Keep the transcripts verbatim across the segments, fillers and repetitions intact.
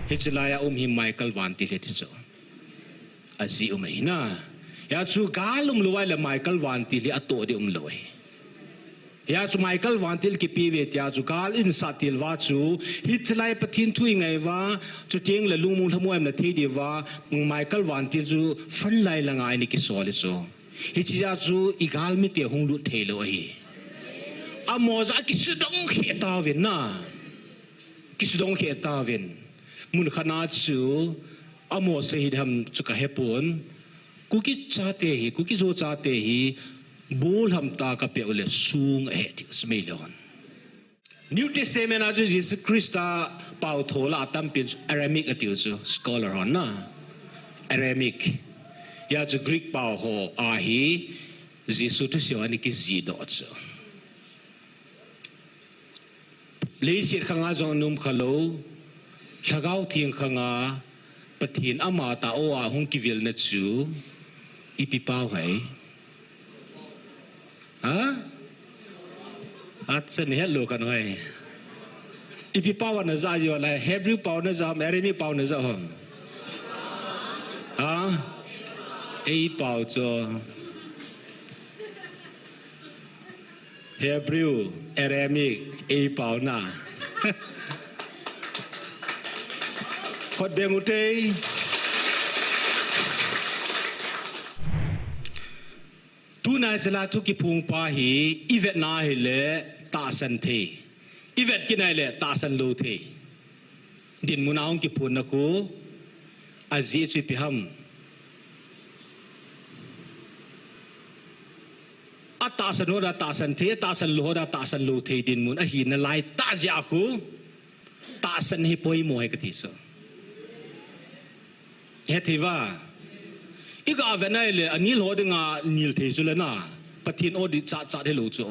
Hiche lai a um hi Michael Vantil ahi ti chu. Ajeh um ahi na. Hijeh chun gal umlou ahile Michael Vantil hi atoh ding umlou ahi. Hijeh chun Michael Vantil kipe uve tia chu gal in sat til uva chu, hiche lai Pathen thu i ngai uva, chuteng le lungmong lhamon i um thei diu va, Michael Vantil chu front line langa eina kisol e chu. Hiche jeh chun i galmite hung lut thei lou ahi. Amaho jong akisudong khe tauvin na. Kisudong khe tauvin. Mun khat na chu, amaho sei hi ham chu ka hepon. Kuki chate hi, Kuki Zo chate hi, bol ham ta ka peh u le sung ahi ti sumei le hon. New Testament a chu Jesu Christa pao tho la atampen chu Aramaic atiu chu, scholar hon na. Aramaic. Hijeh chun Greek pao ho a hi Jesu thusei ho ana kijih doh chu. Leiset khanga jong ana um kha lou, Lhagao Theng khanga Pathen ama tah a hung kivilna chu ipi pao ham? Ha? Achan, helou khat ham. Ipi pao ana ja jiu lai, Hebrew pao ana ja ham, Aramaic pao ana ja ham? Ha? Ei pao chu. Hebrew, Aramaic, ei pao na. Khut beng u te. Tuna hiche lai thu kiphong pa hi, i vetna hile tahsan thei. I vet kit na hile tahsan lou thei. Dinmun a hung kiphonna khu, ajeh chu ipi ham? Atahsan ho dia tahsan thei, atahsan lou ho dia tahsan lou thei dinmun ahina lai tah jeh a khu, tahsan hi poimo ahi kati chu. Hethei uva. I ga vet na hile, anil ho dinga nil thei chu le na. Pathen audit chat chat hilou chu.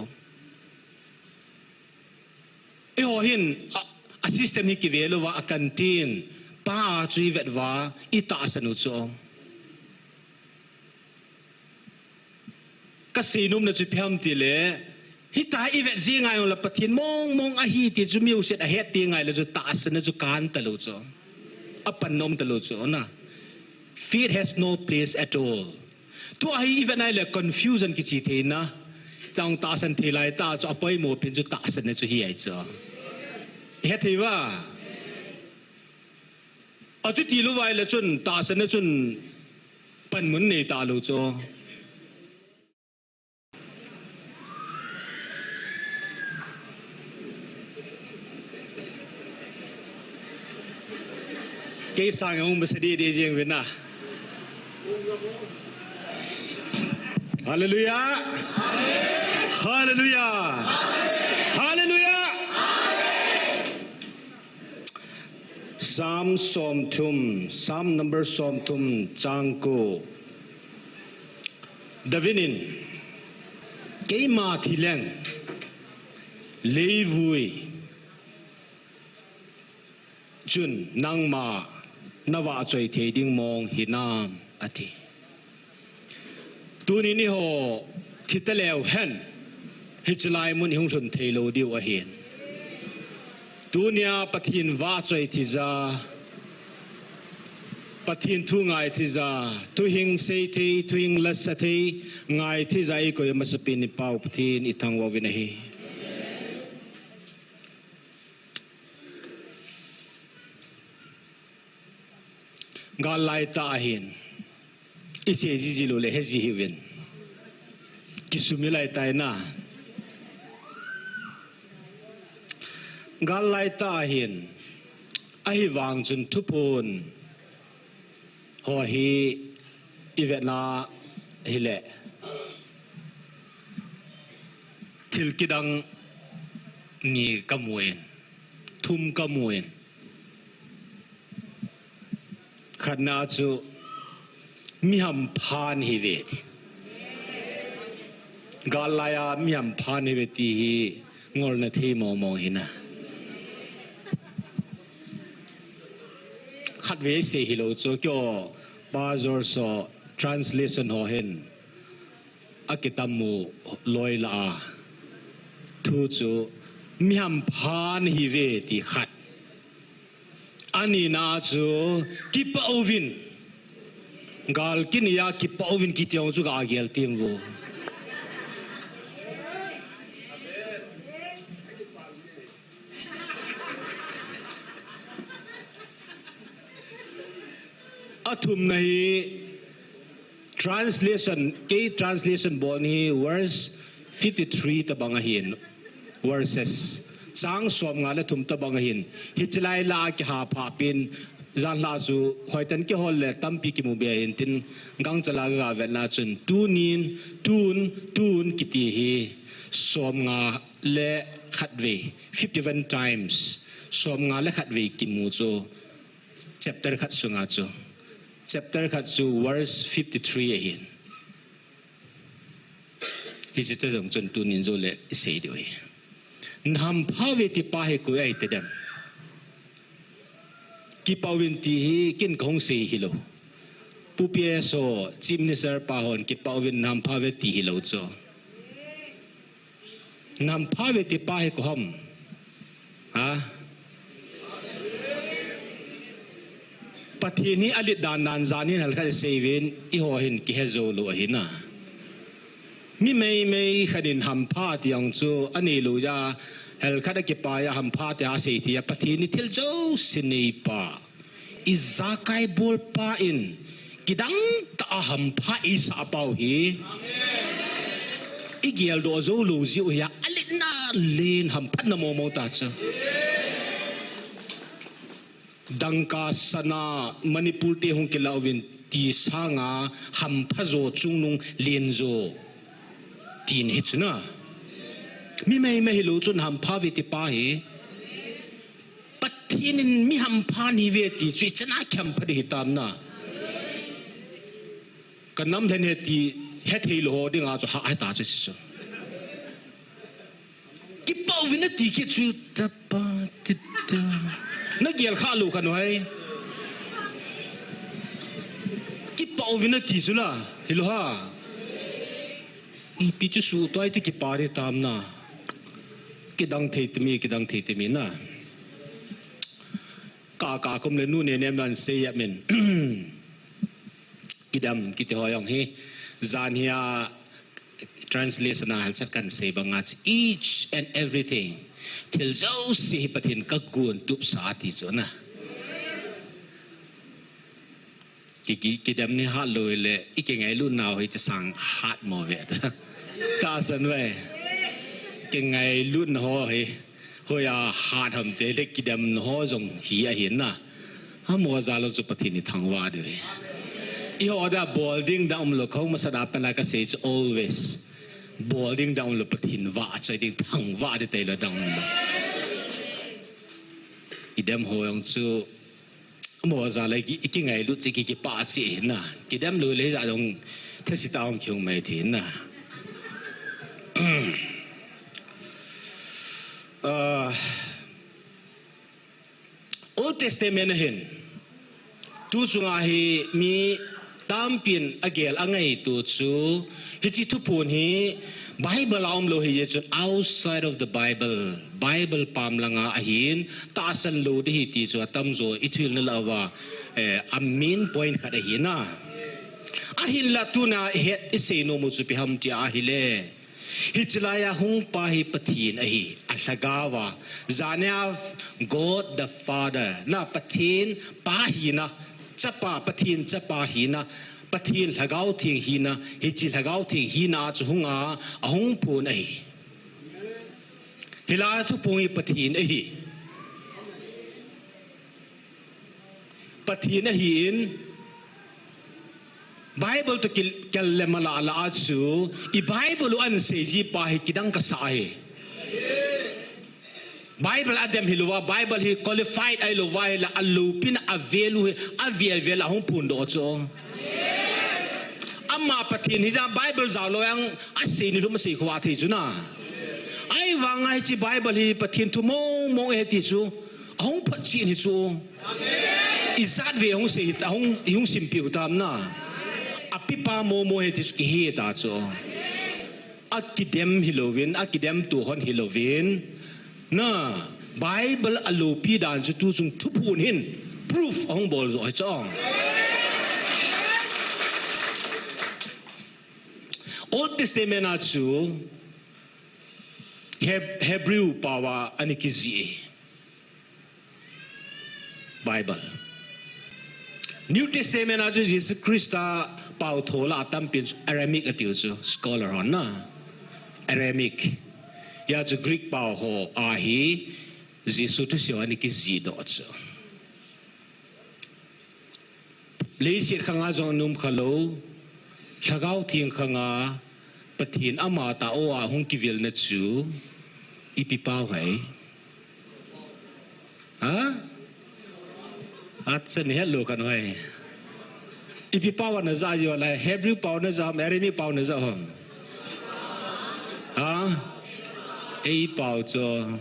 Eiho hin, a, a system hi kive lou va, a canteen pa chu i vet uva, i tahsan u chu. Ka seinom na chu ipi ham tile, hitia i vet ji ngai u le Pathen mong mong ahi ti chu mi u set a het ti ngai le chu tahsan na chu kan talou chu. Apan nom talou chu na. Faith has no place at all. Tua hi i vet na hile confusion kiche thei na. Tang tahsan thei lai tah chu apoimo pen chu tahsan na chu hi ahi chu. Hethei uva. Achuti lou uva ahile chun tahsan na chun panmun nei talou chu. Kei sang hung masa deh deh jeng uvin na. Hallelujah. Hallelujah. Hallelujah. Psalm somthum, Psalm number somthum, chang ko. David in, keima thi leng, leivui chun nangma na vahchoi thei ding mong hinam, ati. Tuni ni ho thi taleu hen, hiche lai mun i hung lhun thei lou diu ahin. Tunia Pathen vahchoi thei ja, Pathen thu ngai thei ja, thuhing sei thei, thuhing lasa thei, ngai thei ja i koi masapen i Pau Pathen i thangvah uvin ahi. Gal lai tah ahin. I sei jiji lou le he ji hih uvin. Kisumil lai tai na. Gal lai tah ahin. Ahivang chun thuphon ho hi i vetna hile. Thil kidang ni ka mu in. Thum ka mu in. Khatna chu mi hampha nahi uve. Gal lai a mi hampha nahi uve ti hi ngolna thei mong mong hi na. Khatvei sei hilou chu kio pa George ho translation ho hin. A kitam mu loi la a. Thu chu mi hampha nahi uve ti khat. Anina chu, kipah uvin. Gal kini a kipah uvin kiti jong chu ga gel tim vo. Athumna hi translation, kei translation bol hi verse fifty-three tabang ahin, verses. Chang som nga le thum tabang ahin. Hiche lai la a kiha pha pin, jan la chu hoiten kihol le tampi kimu be ahin tin, gangchal a ga vet na chun, tunin, tun, tun kiti hi som nga le khat vei, fifty-one times, som nga le khat vei kimu chu, chapter khat sunga chu, chapter khat chu verse fifty-three ahin. Hiche te jong chun tunin jou le i sei diu ahi. Na hampha uve ti pa hi koi ahi ti dem? Kipah uvin ti hi ken kahung sei hilou. Pu P S ho, Chief Minister pa hon kipah uvin na hampha uve ti hilou chu. Na hampha uve ti pa hi koi ham? Ha? Pathen hi alet dan dan jan hin halkhat i sei uvin, eiho hin kihe jou lou ahi na. Mi meimei khat in hampha ti jong chu anei lou a, halkhat a kipah a hampha ti a sei thei a, Pathen hi thil jouse nei pa, ijakai bol pa in, kidang tah a hampha eisah pau hi. I geldoh jou lou jeh u hi a, aletna len hamphatna mong mong ta chu. Dangka sana Manipur te hung kilah uvin ti sanga hampha jo chungnung len jo. Tin hi chu na. Mi meimei hilou chun hampha uve ti pa hi. Pathen in mi hampha nahi uve ti chu ichan a kihampha ding hitam na. Ka nam lhen he ti hethei lou ho dinga chu ha heta chu chu. Kipah uvin ati kit chu tapa tita. Na gel kha lou kha nu hai. Kipah uvin ati chu la. Hilou ha. Ipi chu suhtuai ti kipah ding tam na. Kidang thei timi, kidang thei timi na. Ka, ka kum le nu ne nem nan sei ya min. Kidem kiti ho jong hi. Jan hi a translation a halchat kan sei banga chu each and everything. Thil jouse hi Pathen kagon tup sa ti chu na. Ki, ki, kidem ni hat lou le, i kingailut nau hi chasang hat mo ve ta. Tahsan ve. Kingailutna ho hi, hoiya hat ham ti le kidemna ho jong hi ahi na. Amo jal lou chu Pathen i thangvah diu hi. Eiho da bol ding da umlou, kho masa da pen la ka sei chu always. Bol ding da umlou Pathen vahchoi ding thangvah ding tailou da umlou. Kidem ho jong chu Amo jal a i ki, i kingailut chu ki, kipah chu ahi na. Kidem lou le ja jong thasi ta hung kihung mai thei na. Ah, Old Testament a hin. Tu chunga hi mi tampin agel angaito chu. Hiche thuphon hi Bible a umlou hi jeh chun outside of the Bible. Bible pam langa ahin, tahsan lou ding ahi ti chu atamjo i thuhilna lah uva, eh, a main point khat ahi na. Ahinla tuna i het i seinom u chu ipi ham ti ahile. Hiche laiya hung pa hi Pathen ahi, a lhagao a. Jania God the Father, na Pathen pa hina, chapa, Pathen chapa hina, Pathen Lhagao Theng hina, hiche Lhagao Theng hina chu hunga, ahung phon ahi. Hilai thuphon hi Pathen ahi. Pathen ahin, Bible toh kil, kil le mala la a chu, i Bible u ahin sei ji pa hi kidang kasa ahi. Bible a dem hilouva, Bible hi qualified ahilouva ahile, aloupina a value hi, avel vel a hung phondoh chu. Ama Pathen hi jeh a Bible jao lou jong asei ni lhum asei khovah thei chu na. Ahivanga hiche Bible hi Pathen thu mong mong ahi ti chu ahung photchen hi chu. Ijat vei hung sei hi, ahung, hung simpeh u tam na. Apipa mong mong ahi ti chu kihe ta chu. Akidem hilouvin, akidem tu hon hilouvin. Na, Bible aloupi dan chu tu chung thuphon hin. proof ahung bol jo hi chu. Old Testament a chu Heb-, Hebrew pao a ana kijih e. Bible. New Testament a chu Jesu Christa pao tho la atampen chu Aramaic atiu chu, scholar hon na. Aramaic. Hia chu Greek pao ho a hi Jesu thusei ho ana kijih doh chu. Leiset khanga jong anom khalou, Lhagao Theng khanga Pathen amatah a hung kivilna chu ipi pao ham? Ha? Acha, nahet lou kha nahoi. Ipi pao a naja jiu lai, Hebrew pao naja ham, Aramaic pao naja ham? Ha? Ei pao chu.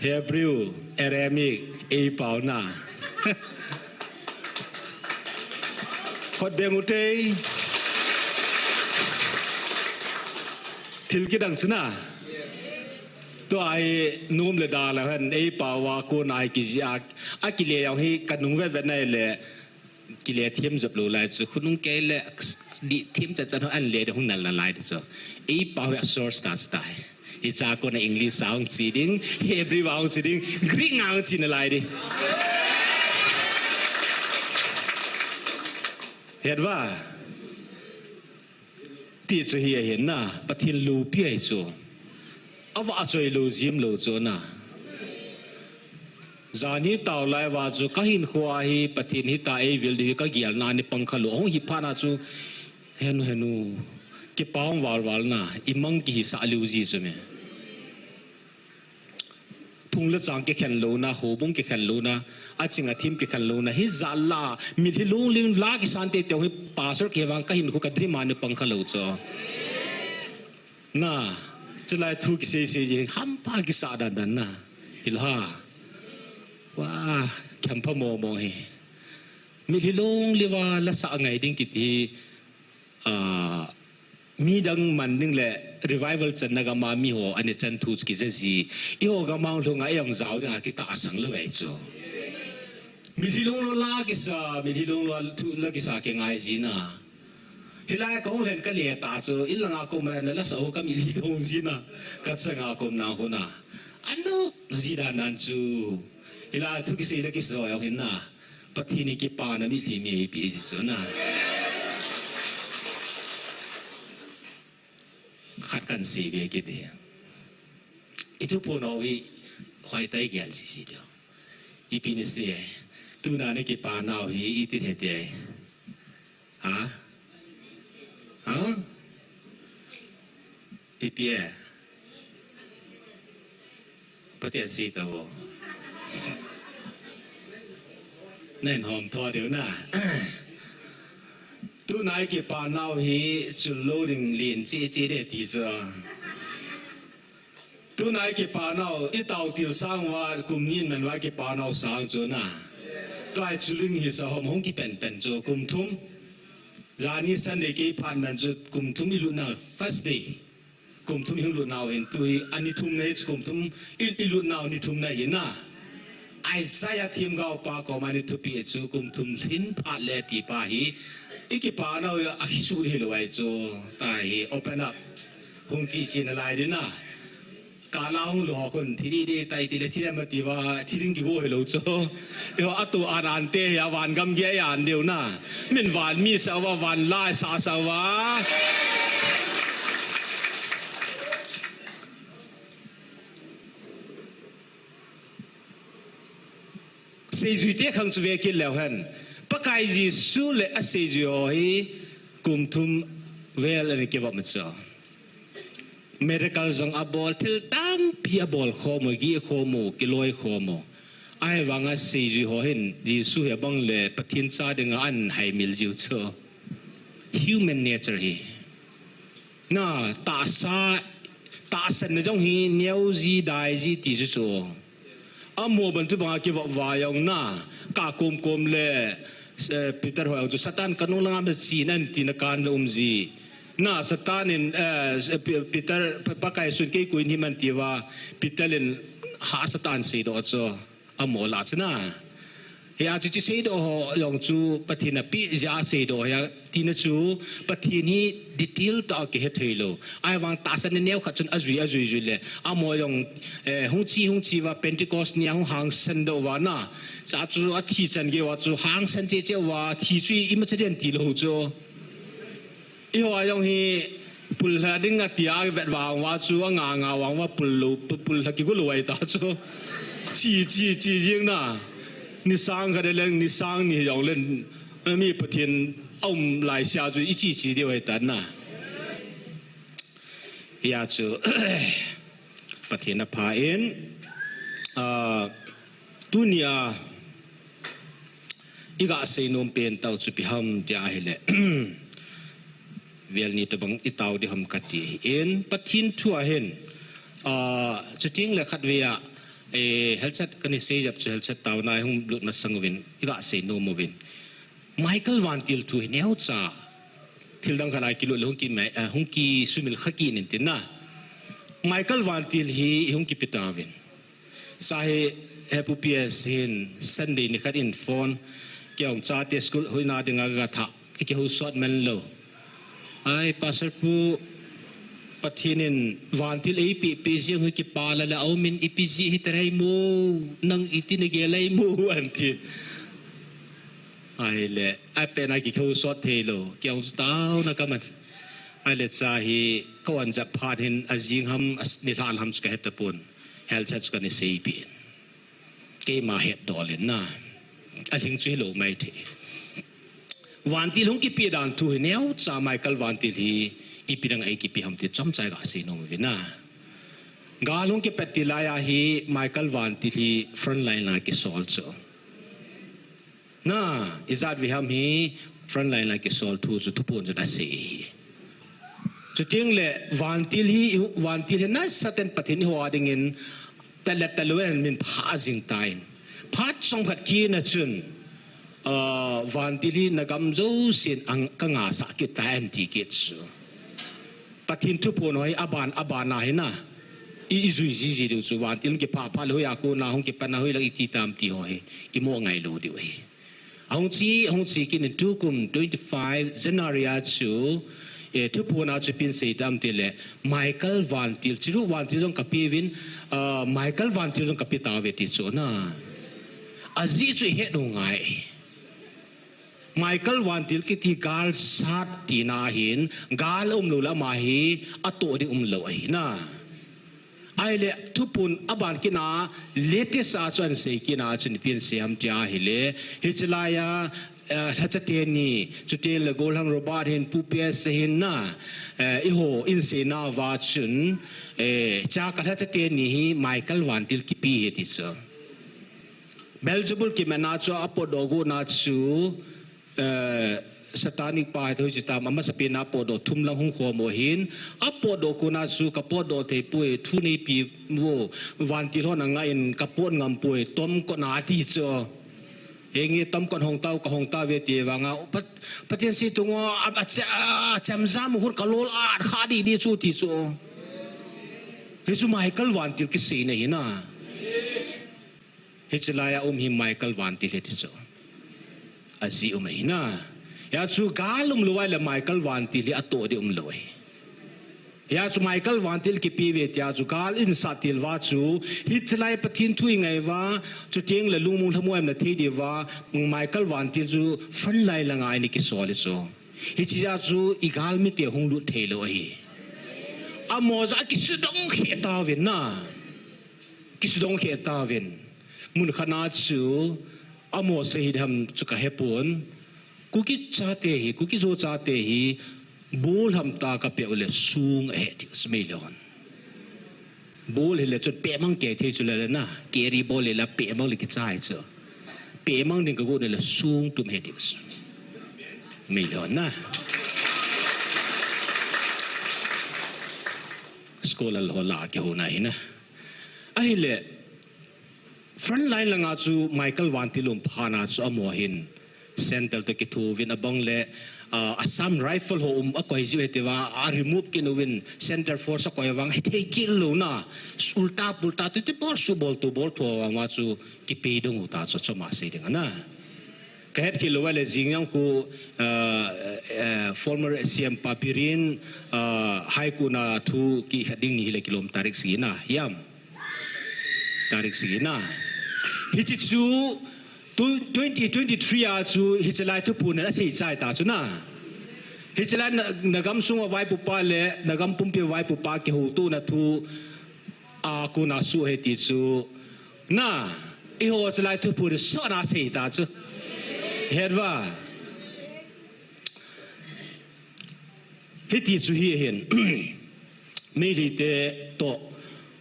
Hebrew, Aramaic, ei pao na. Khut beng u te. Thil kidang chu na. Tua hi nom le da la hen, ei pao a kona hi kijih a, akile jong hi kanung vetvet na le. Kile thim jop lou lai chu, khonung kei le dih thim chan chan ho an le ding hung nal nalai ding chu. Ei pao hi a source ta chu tai. Hicha kona English a hung chi ding, Hebrew a hung chi ding, Greek a hung chi nalai ding. Het va? Ti chu hi ahin na, Pathen loupi ahi chu. Avahchoi lou jim lou chu na. Jan hi tao lai uva chu kahinkho a hi Pathen hita eivil ding hi kagelna ana pang khalou. Ahung hi phat na chu henu henu. Kipa hung val val na, imang kihisah lou ji chu me. Phung le chang kikhen louna, houbung kikhen louna, aching athim kikhen louna, hijat la, mitlhi lunglim la kisan teitei hi pastor kei vang kahinkho ka dream a ana pang khalou chu. Na, chulai thu kisei sei ji, hampa kisah dan dan na. Hilou ha. Wa, khem pha mo mo hi. Mitlhi lunglim a la sa ngai ding kiti hi, ah, midang man ding le revival channa gam a mi ho ana chan thu kija ji. Eiho gam a hung lhung a ei hung jao ding a kitahsan lou ahi chu. Mitlhi lunglo la kisa, mitlhi lunglo thu la kisa kingai ji na. Hilai kahung lhen kale ta chu, in langa kom a na la sa ho ka mitlhi kahung ji na. Ka changa kom na ho na. Anu ji dan nan chu. Hilai thu kisei la kisa ho hin na. Pathen in kipana mitlhi mi eipeh ji chu na. Khat kan sei be kit e. I thuphon ho hi hoitah gel sisi diu. Ipi nasei e. Tuna nakipa nau hi iti hete. Ha? Ha? Ipi e? Pathen sei tao. Nei hom tho diu na. Tuna i kipa nau hi chul lou ding lin chi chi de ti chu. Tuna i kipa nau i tao til sang uva kum ni man uva i kipa nau sang chu na. Tua i chul ding hi sa hom hung kipen pen chu kum thum. Jani Sunday kei phat man chu kum thum i lut na first day. Kum thum i hung lut nau hin tu hi ani thum na hi chu kum thum i, i lut nau ni thum na hi na. Isaiah themgao pa koma i thupi chu kum thum lhin phat le ti pa hi. I kipa nau a hi su hi lou ahi chu. Tua hi open up. Hung chi chi nalai ding na. Kala hung lou ho khun thi ding ding tai ti le thi le ma ti uva, thi ding kigo hilou chu. Eiho atu an an te hi a van gam gei a an diu na. Min van mi sa uva, van lai sa sa uva. Seijui te khang chu ve kit leu hen. Pakai Jesu le aseijui ho hi kum thum vel ana kivop ma chu. Miracle jong abol, thil tampi abol khom u, gih khom u, kiloi khom u. Ahivanga seijui ho hin Jesu hi abang le Pathen cha dinga ahin haimil jiu chu. Human nature hi. Na, tahsa, tahsanna jong hi neo ji, dai ji ti chu chu. Amaho ban chu banga kivop uva jong na, ka kom kom le, eh, Peter ho jong chu Satan ka nung langa ma chi nan ti na kan la um ji. Na Satan in, eh, Pe-, Peter, Pa-, Pakai sun kei koi nahi man ti uva, Peter in hahsa tah in seidoh chu, amaho lah chu na. Hia chu hiche seidoh ho jong chu Pathen in apeh jeh a seidoh ahi tina chu, Pathen hi detail tah a kihe thei lou. Ahivang tahsan neo khat chun ajui, ajui, jui le. Amaho jong, eh, hung che, hung che uva Pentecost ni a hung hangsan doh uva na. Chua chu athi chan gei uva chu hangsan cheh cheh uva, thi chu imacha ding ti lou chu. Eiho a jong hi pulha ding ati a vet vang uva chu, anga nga vang uva pul lou, pu-, pulha kigo lou ahi ta chu. Che, che, che jing na. Ni sang khat leng, ni sang ni jong leng, mi Pathen aum lai sia chu i che che diu ahi ta na. Hia chu, Pathen apha in, ah, tunia i gasei nom pen tah u chu ipi ham tia ahile, vel ni tobang i tao ding ham kati ahin, Pathen thu a hin, ah, chuteng le khatvei a, eh, helchat kana sei jep chu helchat taona a hung lut masang uvin, i gasei nom uvin. Michael vantil thu hi neocha thil dang khat a kilut le hung ki mai, eh, hung kisumil kha kit in tin na. Michael vantil hi i hung kipe tauvin. Sa hi, he Pu P S hin Sunday ni khat in phone, kei jong chate school hoina dinga ka thah, ka kihou sot man lou. Ai, Pastor Pu, Pathen in vantil eipeh peh jeh u hi kipa la la, aum in ipi jeh hi tarai mo, nang iti na gel ai mo, ahin ti. Ahile, apen a kihou sot thei lou, kei jong taona kaman. Ahile cha hi, ka wan jep phat hin, ajing ham, as-, nilhah ham chu ka he tapon. Helchat chu kana seipeh in. Keima hetdoh lin na. Alhing chu hilou maithei. Vantil hung kipe dan thu hi neocha Michael vantil hi ipi dang a eikipe ham ti chomcha i gasei nom uvin na. Gal hung kipat til lai a hi Michael vantil hi front line a kisol chu. Na, ijat vei ham hi front line a kisol thu chu Thuphon chun asei ahi. Chuteng le vantil hi, vantil hi nasatah in Pathen in eiho a dingin tah le talou in amin phah jing tan. Phat chomkhat kit na chun, ah, vantil hi nagam jousen ang ka ngasah kit tai ahin ti kit chu. Pathen Thuphon ho hi aban, aban a hi na. I, i jui jiji diu chu, vantil hung kiphah phah le hoiya kona hung kipan a hoilang iti tam ti ho hi, i mo ngai lou diu ahi. Ahung che, ahung che kit in tukum twenty-five January a chu, eh, Thuphon a chu ipi asei tam tile, Michael vantil, chiru vantil jong kape uvin, ah, Michael vantil jong kape tauve ti chu na. Ajeh chu i het u ngai. Michael vantil kiti gal sat tina hin, gal umlou le ama hi atoh ding umlou ahi na. Ahile Thuphon aban kit na latest a chu ahin sei kit na chun ipi ahin sei ham tia ahile, hiche lai a, eh, lhacha teni, chuteng le Gollhang Robert hin, Pu P S hin na, eh, eiho in seina uva chun, eh, cha ka lhacha teni hi Michael vantil kipe ahi ti chu. Beelzebul kimatna chu apotdoh gotna chu, eh, Satanic pa hi hoiche tam, amasapen a apotdoh thum lang hung khom u ahin, apotdoh kona chu ka potdoh thei poi, thu neipe uvo, vantil hon angah in ka pot ngam poi, tomkot na ati chu. Henge tomkot hong tau, ka hong tauve ti vanga, Pat-, Pathen sei tong a, a, a, a, achemjam u hon ka lol a, a kha di di chu ti chu. Hichu Michael vantil kiseina ahi na. Hiche lai a um hi Michael vantil ahi ti chu. Ajeh um ahi na. Hia chu gal umlou a ahile Michael vantil hi atoh ding umlou ahi. Hia chu Michael vantil kipe uve tia chu gal in sat til uva chu. Hiche lai Pathen thu i ngai uva. Chuteng le lungmong lhamon a um na thei diu va. Michael vantil chu front line langa eina kisol ahi chu. Hiche jeh a chu i galmite hung lut thei lou ahi. Amaho jong akisudong khe tauvin na. Kisudong khe tauvin. Mun khat na chu, amaho sei hi ham chu ka hepon. Kuki chate hi, Kuki Zo chate hi, ball ham ta ka peh u le sung ahe ti chu meilhon. Ball hile chun pehmang kei thei chu le na, carry ball le la pehmang le kichai chu. Pehmang ding ka got le sung tum ahe ti chu. Meilhon na. School a ho la kihouna hi na. Ahile, front line langa chu Michael vantil um phat na chu amaho hin Central toh kitho uvin abang le, ah, Assam Rifle ho um akoi jiu hiti vang, a remove kit uvin Central Force akoi vang, hithei kit lou na, ulta pulta tu ti bol su bol tu bol tho vang ma chu kipe dong u ta chu choma sei ding ana. Ka het khel lou le jing jong khu, ah, eh, former C M pa Biren, ah, High Court na thu kikhat ding ni hile kilom tarik sagi na, hiam. Tarik sagi na. Hichi chu tu, twenty twenty-three a chu hichi lai thuphon in asei chai ta chu na. Hichi lai na, na gam sunga vaipopa le, na gam pumpi vaipopa kihouto na thu a kona su hiti chu. Na, eiho hichi lai thuphon in sona sei ta chu. Het va. Hiti chu hi hin. Meitei te toh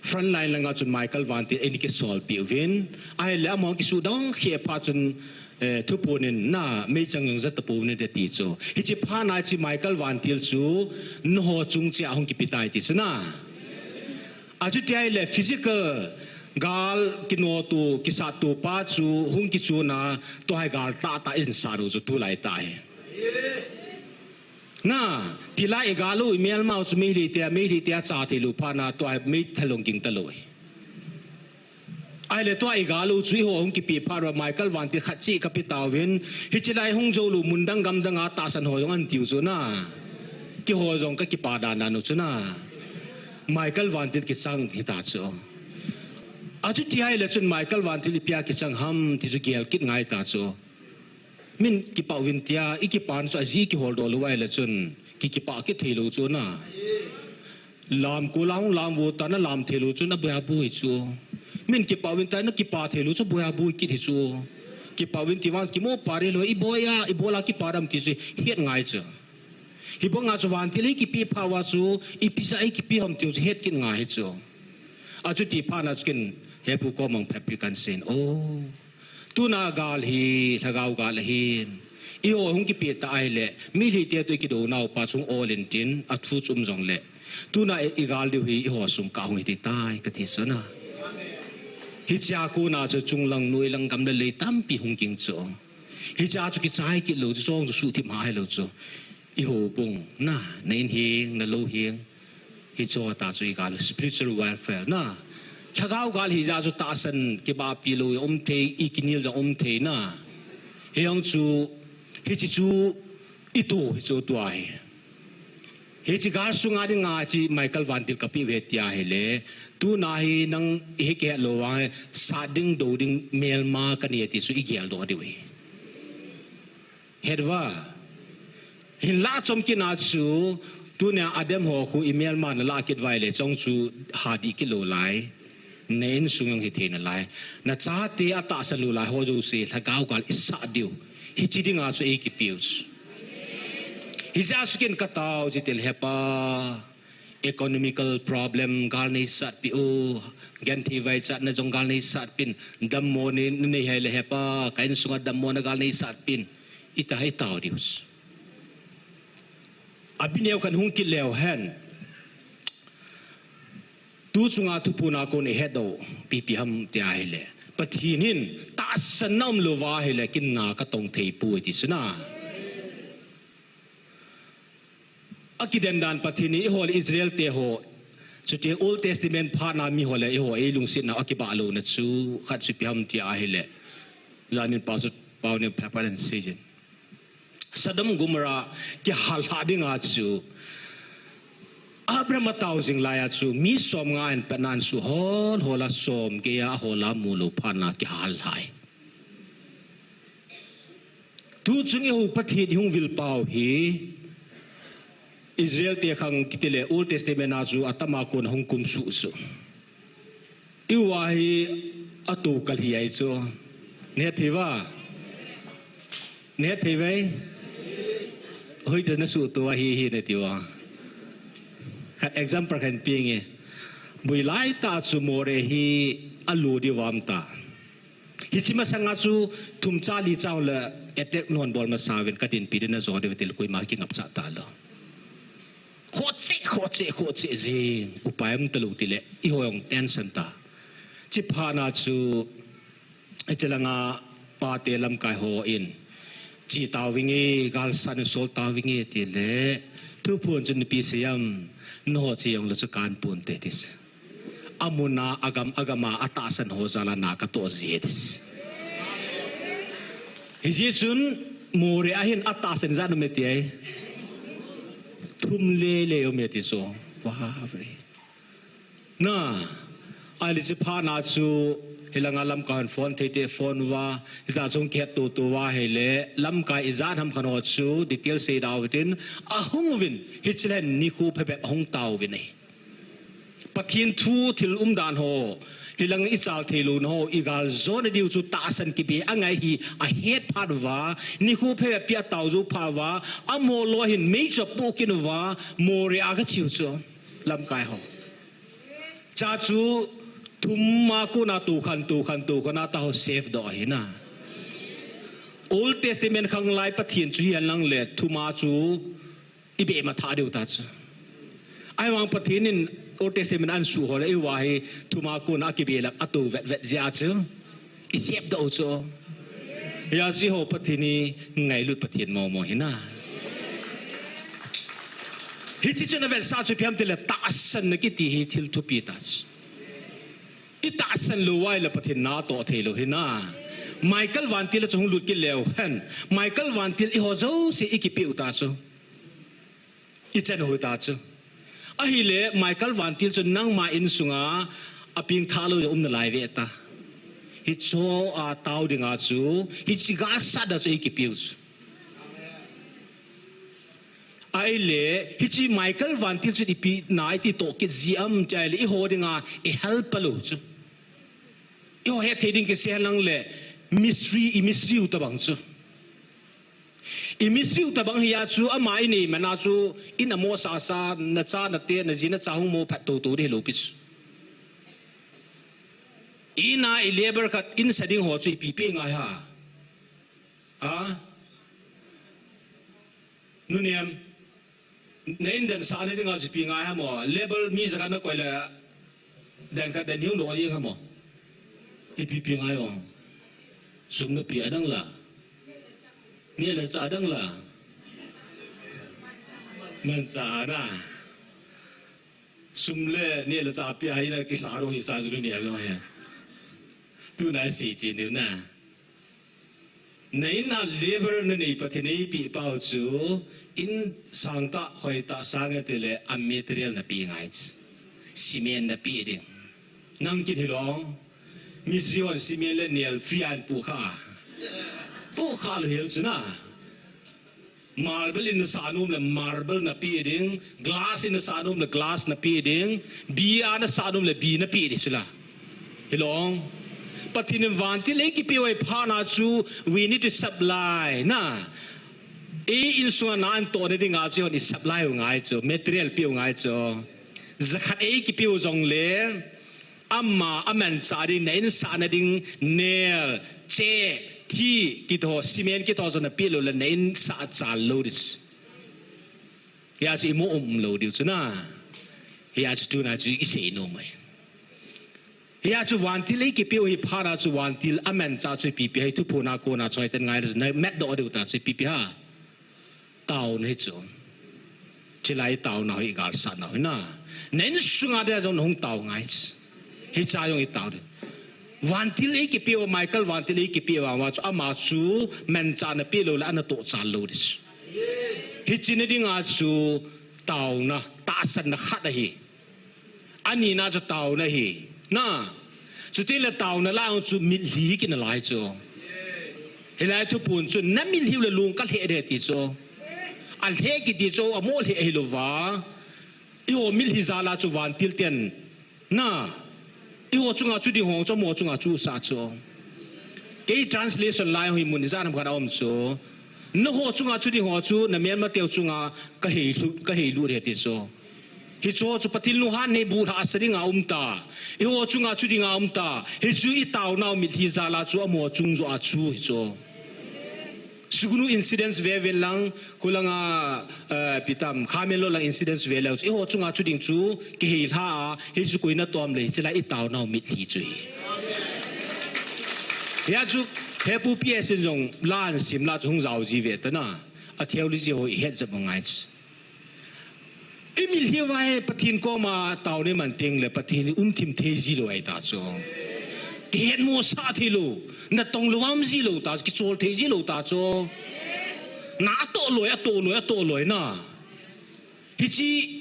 frontline langa chun Michael Vantil eini kisolpi uvin. Ahile amaho kisu dong khe pha chun, eh, thuphon in na meichang jong ja tapou vin te ti chu. Hichi pha na chi Michael Vantil chu nangho chung cheh a hung kipe tai ti chu na. Achuti ahile physical gal kinoto, kisatto pa chu hung kichun a, tua hi gal tah tah in sat u chu tulai tah hi. Na, tilai i gal u, i melma u chu Meitei te, Meitei te a cha thei lou pha na, tua hi meithal hung ging ta lou hi. Ahile tua i gal u chu eiho hung kipe pha ra Michael Vantil khat cheh kape tauvin, hichi lai hung jou lou mun dang gam dang a tahsan ho jong ahin tiu chu na. Keiho jong ka kipa dan dan u chu na. Michael Vantil kichang hita chu. Achuti ahile chun Michael Vantil ipi a kichang ham ti chu gel kit ngai ta chu. Min kipah uvin tia, i kipa chu aji kihol doh lou ahile chun, ki kipah kit thei lou chu na. Lam ko la hung lam vo ta na lam thei lou chun aboi aboi chu. Min kipah uvin ta na kipa thei lou chu aboi aboi kit hi chu. Kipah uvin ti vang kimu pa re lou, i boi a, i bol a kipa dam ti chu het ngai chu. Hibang a chu Vantil hi kipe pha uva chu, ipi jeh a hi kipe ham ti chu het kit ngai hi chu. Achuti pha na chu ken Hepu kom a hung phapi kan sin. Oh. Tuna gal hi, lhagao gal ahin. Eiho hung kipe ta ahile, Meitei te toh i kidou nau pa chung ol in tin, athu chu um jong le. Tuna i, i gal diu hi, eiho sung kah hung hiti tai, kati chu na. Hichea kona chu chunglang noilang gam le lei tampi hung ging chu. Hichea chu kichai kit lou chu, chong chu suhthip ha hi lou chu. I houbung, na, na in hing, na lou hing. Hicho ta chu i gal spiritual warfare na. Lhagao gal hi jeh chu tahsan kibahpi lou um thei, i kinel jong um thei na. Hijong chu, hichi chu i tu, hichu tua hi. Hichi gal sunga dinga chi Michael Vantil kape uve tia hile. Tuna hi nang hi kihet lou vang, sat ding dou ding melma kanei ti chu i gel doh diu hi. Het va. Hinlah chom kit na chu, tunia Adam ho khu i melma na lah kit uva ahile, chong chu hadih kit lou lai. Na insung jong hithei nalai. Na chate atahsan lou lai ho jouse, lhagao gal i sat diu. Hichi dinga chu ei kipe u chu. Hijeh a chu ken ka tao chu tile Hepa. Economical problem gal nei satpi u, genthei vaichatna jong gal nei satpin, dammo nei, nei hile Hepa, ka insunga dammona gal nei satpin, ita hi tao diu. Abineo kan hung kit leu hen. Tu chunga thuphon a kon i het doh, ipi ham tia hile. Pathen hin, tahsanna um louva hile, kin na ka tong thei poi ti chu na. Akidendan Pathen in eiho le Israel te ho, chuti Old Testament phatna mi ho le eiho ei lungsetna akibah louna chu khat chu ipi ham tia hile. Janin Pastor Pau nin phapan seijin. Sodom Gomorrah kihal lha dinga chu Abraham atao jing laiya chu mi som nga in patna ahin suh hol hol a som geiya ahol a mu lou phatna kihal lha hi. Tu chung eiho Pathen i hung vil pau hi Israel te khang kiti le Old Testament a chu atama kon hung kum suh chu. I uva hi atou kal hi ai chu. Nei thei uva. Nei thei uve. Hoitah na suh tou ahi hi nei ti uva. Khat example khat pe nge. Bui lai tah chu More hi alu diu vam ta. Hichi masanga chu thum cha li cha le attack non bol masa uvin ka dinpi ding na jo diu til koima kingap cha ta lou. Khoche, khoche, khoche jing. Upai um talou tile. Eiho jong tension ta. Chi phatna chu, hichi langa pate lamkai ho in. Che tauvinge, galsatna sol tauvinge, tile, thuphon chu ipi asei em, nangho che jongle chu kanponte, ati. Amun a, agam, agam a, atahsan ho jal a na katoh ji, ati. Hijeh chun, Moreh a hin atahsan ijat um em tia. Thum lele um e, ati chu. Wow, very. Na, ahile hiche phat na chu, hilanga lamkai hon phone thei te phone uva, hita chu kihet toto uva ahile, lamkai ijat ham khat ho chu, detail sei dau hitin, ahung uvin, hiche leh nikho phabep ahung tauvin ahi. Pathen thu thil umdan ho, hilang ichal thei louna ho, igal jona diu chu tahsan kibe angai hi ahet phat uva, nikho phabep pi atao jou phat uva, amaho loi hin mei chu apoh kit uva, Moreh a kache u chu, lamkai ho. Cha chu thum a kona tokhan, tokhan, tokhan a taho save doh ahi na. Old Testament khanglai Pathen chu hihen lang le thum a chu ibe matha diu ta chu. Ahivang Pathen in Old Testament ansuh ho le iva hi thum a kona akibelap ato vetvet jeh a chu. I save doh u chu. Hijeh chun eiho Pathen hi ngailut Pathen momo ahi na. Hiche chun avetsah chu ipi ham tile tahsanna kiti hi thil thupi tah chu. I tahsan lou uva ahile Pathen natoh thei lou ahi na. Michael vantil a chu hung lut kit leu hen. Michael vantil eiho jouse ikipeh u ta chu. I chan u ahi ta chu. Ahile, Michael vantil chu nangma insunga apengthah lou a um nalai ve ta. Hicho a tao dinga chu, hiche gasat a chu eikipeh u chu. Ahile, hiche Michael vantil chu ipi na iti toh kit ji am tia ahile, eiho dinga i help lou chu. Eiho hetthei ding kisei lang le, mystery, i mystery u tabang chu. I mystery u tabang hi a chu, ama inei man a chu, in amo sasa, nacha nate, naji nacha hung mo phat toto ding hilou pi chu. In a i labour khat in sa ding ho chu ipi pe ngai ham. A? Nu Niam. Na in dan sahna dinga chu ipi ngai ham o. Labour mi jakhat nakoi le dan khat dan hiu lo jeng ham o. Ipi pe ngai o. Sum napeh a dang la. Neh le chah a dang la. Manchah na. Sum le neh le chah peh a hi na kisa ro hi sa ju ni a lo he. Tuna sei chen diu na. Na in a labour nanei Pathen in eipeh pau chu, in sang tah, hoi tah sang e tile, a material napeh ngai chu. Cement napeh ding. Nang kin hilou. Mistri hon cement le nail free a ahin pukha. Pukha lou hel chu na. Marble in nasah nom le marble napeh ding, glass in nasah nom le glass napeh ding, bi a nasah nom le bi napeh ding chu la. Hilou. Pathen in vantil eikipeh u ahi phat na chu, we need to supply na. Ei insunga na antoh na dinga chu, eiho i supply u ngai chu, material peh u ngai chu. Jakhat eikipeh u jongle, ama, amanchah ding, na in sahna ding, nail, cheh, thi, kiti ho, cement kiti ho chu napeh lou le, na in sah chal lou ding. Hia chu imo um lou diu chu na. Hia chu tuna chu isei nom e. Hia chu vantil eikipeh u hi phat na chu vantil amanchah chu ipi pe ham, thuphon a kona chu hoiten ngai le, na mat doh diu ta chu ipi pe ham. Taona hi chu. Chulai taona hi galsatna hi na. Na insunga dia jong nahung tao ngai chu. Hicha jong i tao ding. Vantil eikipeh u, Michael vantil eikipeh u, ama chu, ama chu manchah napeh lou le, anatoh chal lou ding chu. Hiche na dinga chu taona, tahsanna khat ahi. Ani na chu taona ahi. Na. Chuti le taona lah a chu mitlhi kiti nalai chu. Hilai thuphon chu na mitlhi u le lung kalheh ding ti chu. Alheh kiti chu amo lheh ahi louva. Eiho mitlhi jal a chu vantil ten. Na. Eiho chunga chu ding ho chu amo chunga chu sa chu. Kei translation lai hi mun ijat ham khat a um chu. Nangho chunga chu ding ho chu na melmateu chunga kahei lhu, kahei lhu ding ti chu. Hichu chu Pathen lunghan nei bu lhahsa dinga um ta. Eiho chunga chu dinga um ta. Hichu i taonau mitlhi jal a chu amo chung joh a chu hichu. Sugnu incidents ve ven lang, khulanga, eh, ipi tam, Khamenlok lang incidents ve leu chu. Eiho chunga chu ding chu, kihei lha a, hichu koi na tom le, hichu la i taonau mitlhi chu hi. Hia chu, He pu P S in jong la ahin sim la chu hung jao ji ve ta na. A theology ho i het jep u ngai chu. I mitlhi uva hi Pathen koma taona i man teng le Pathen hi um thim thei ji lou ahi ta chu. Kihet mo sah thei lou, natong lou um ji lou ta chu, kichol thei ji lou ta chu. Na atoh loi, atoh loi, atoh loi na. Hiche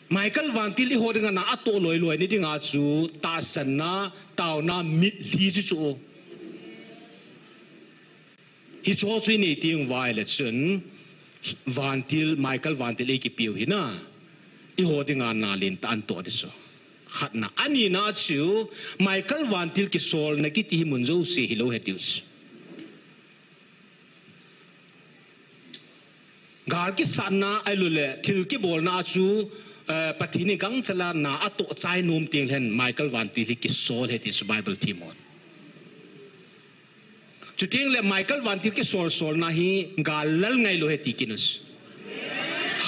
Michael vantil i ho dinga na atoh loi loi ni dinga chu tahsanna, taona, mitlhi chu chu. Hicho chu i nei teng uva ahile chun vantil, Michael vantil i kipiu hi na, i ho dinga na lentah ahin toh di chu. Khatna. Anina chu Michael vantil kisolna kiti hi mun jouse hilou he tiu chu. Gal kisatna ahilou le thil kibolna chu, eh, Pathen in gangchela na atoh chai nom teng lhen Michael vantil hi kisol he ti chu Bible themhon. Chuteng le Michael vantil kisol solna hi gal lal ngailou he ti kit u chu.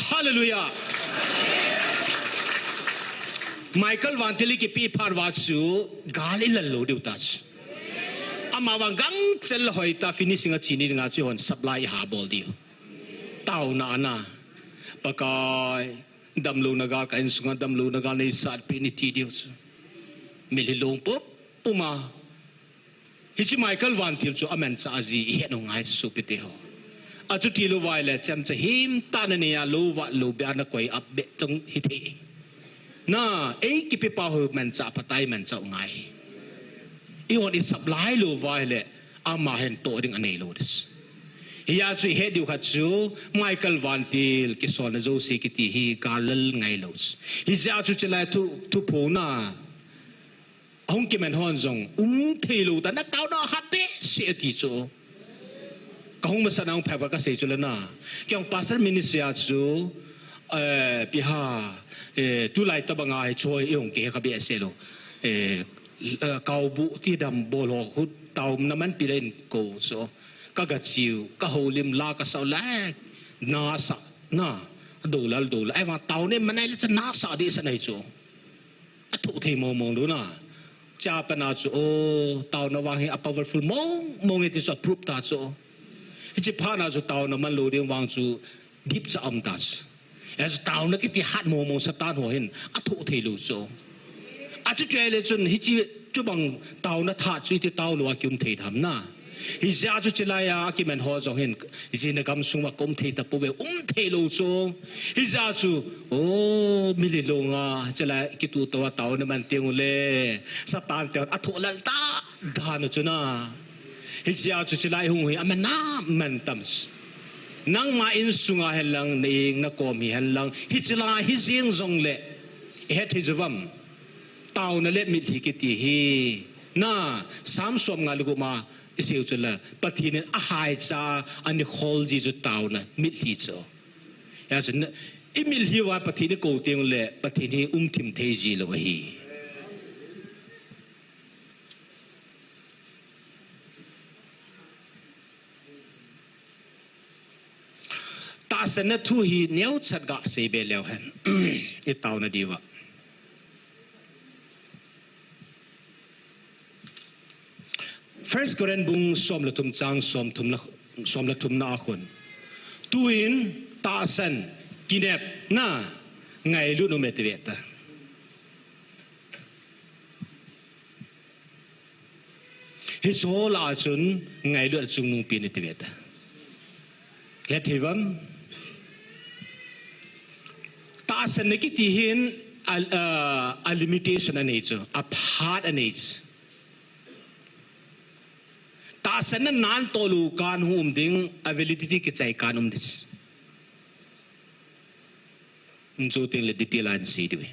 Hallelujah. Michael vantil i kipi phat uva chu gal i lal lou diu ta chu. Ama vang gangchel hoitah finishing a chini dinga chu hon supply i ha bol diu. Taona ana. Pakai, damlouna gal ka insunga damlouna gal nei satpeh in ti diu chu. Mitlhi long pum puma. Hiche Michael vantil chu amanchah ji i het u ngai chu sopite ho. Achuti lou uva ahile chemcha himtah na nei a lou vat lou beh a na koi ap beh tong hithei. Na, ei kipepa ho manchah phatah i manchah u ngai. I hon i supply lou uva ahile ama hin toh ding anei lou di chu. Hijeh a chu i het diu khat chu Michael vantil kisolna jouse kiti hi gal lal ngailou chu. Hijeh a chu chulai thu, thuphong na ahung kiman hon jong um thei lou ta, na taona hat behseh ati chu. Ka hung masat na hung phabep ka sei chu le na. Kei hung pastor ministry a chu, eh, ipi ham, eh, tulai tabanga hiche hi hung kihe kha behseh lou. Eh, eh, kaobu ti dam bol ho khu taona manpi le in ko chu. Ka gachiu, ka houlim la ka sao le, na sa, na, do lal, do lal. Ahivang taona i man a ahile chu na sa ding sa nai chu. Athoh thei mong mong lou na. Chapang a chu, o, taona vang hi a powerful mong mong e ti chu a proof ta chu. Hiche phat na chu taona man lou ding vang chu dipcha um ta chu. Hijeh a chu taona kiti hat mong mong Satan ho hin athoh thei lou chu. Achuti ahile chun hiche chubang taona tha chu iti tao lou a kium thei dem na. Hijeh a chu chulai a kiman ho jong hin, jina gamsung uva ka um thei tapouve, um thei lou chu. Hijeh a chu, o, mitlhi longa, chulai kituh tou a taona man teng ule, Satan te hon athoh lal ta, dan u chu na. Hijeh a chu chulai hung hi aman a man tam. Nangma insunga hen lang, na ing na kom hi hen lang, hiche la hi jeng jongle, i het thei jou vam. Taona le mitlhi kiti hi. Na, Sam som nga le gup ma, i seiu chu la, Pathen in ahaicha, ani khol ji chu taona, mitlhi chu. Hijeh a chu na, i mitlhi uva Pathen i kou teng ule, Pathen hi um thim thei ji lou ahi. Tahsanna thu hi neocha ga sei be leu hen. I taona diuva. First Corinth bung som le thum chang som thum le, som le thum na a khun. Tuin tahsan kinepna ngailut u me ti ve ta. Hiche ho lah a chun ngailut a chungnungpen iti ve ta. Hethei vam. Tahsanna kiti hin a, a, a limitation anei chu, a phat anei chu. Tahsanna nan tolu kan hung um ding, a validity kichai kan um ding. Nchu ting le detail a hin sei diu hi.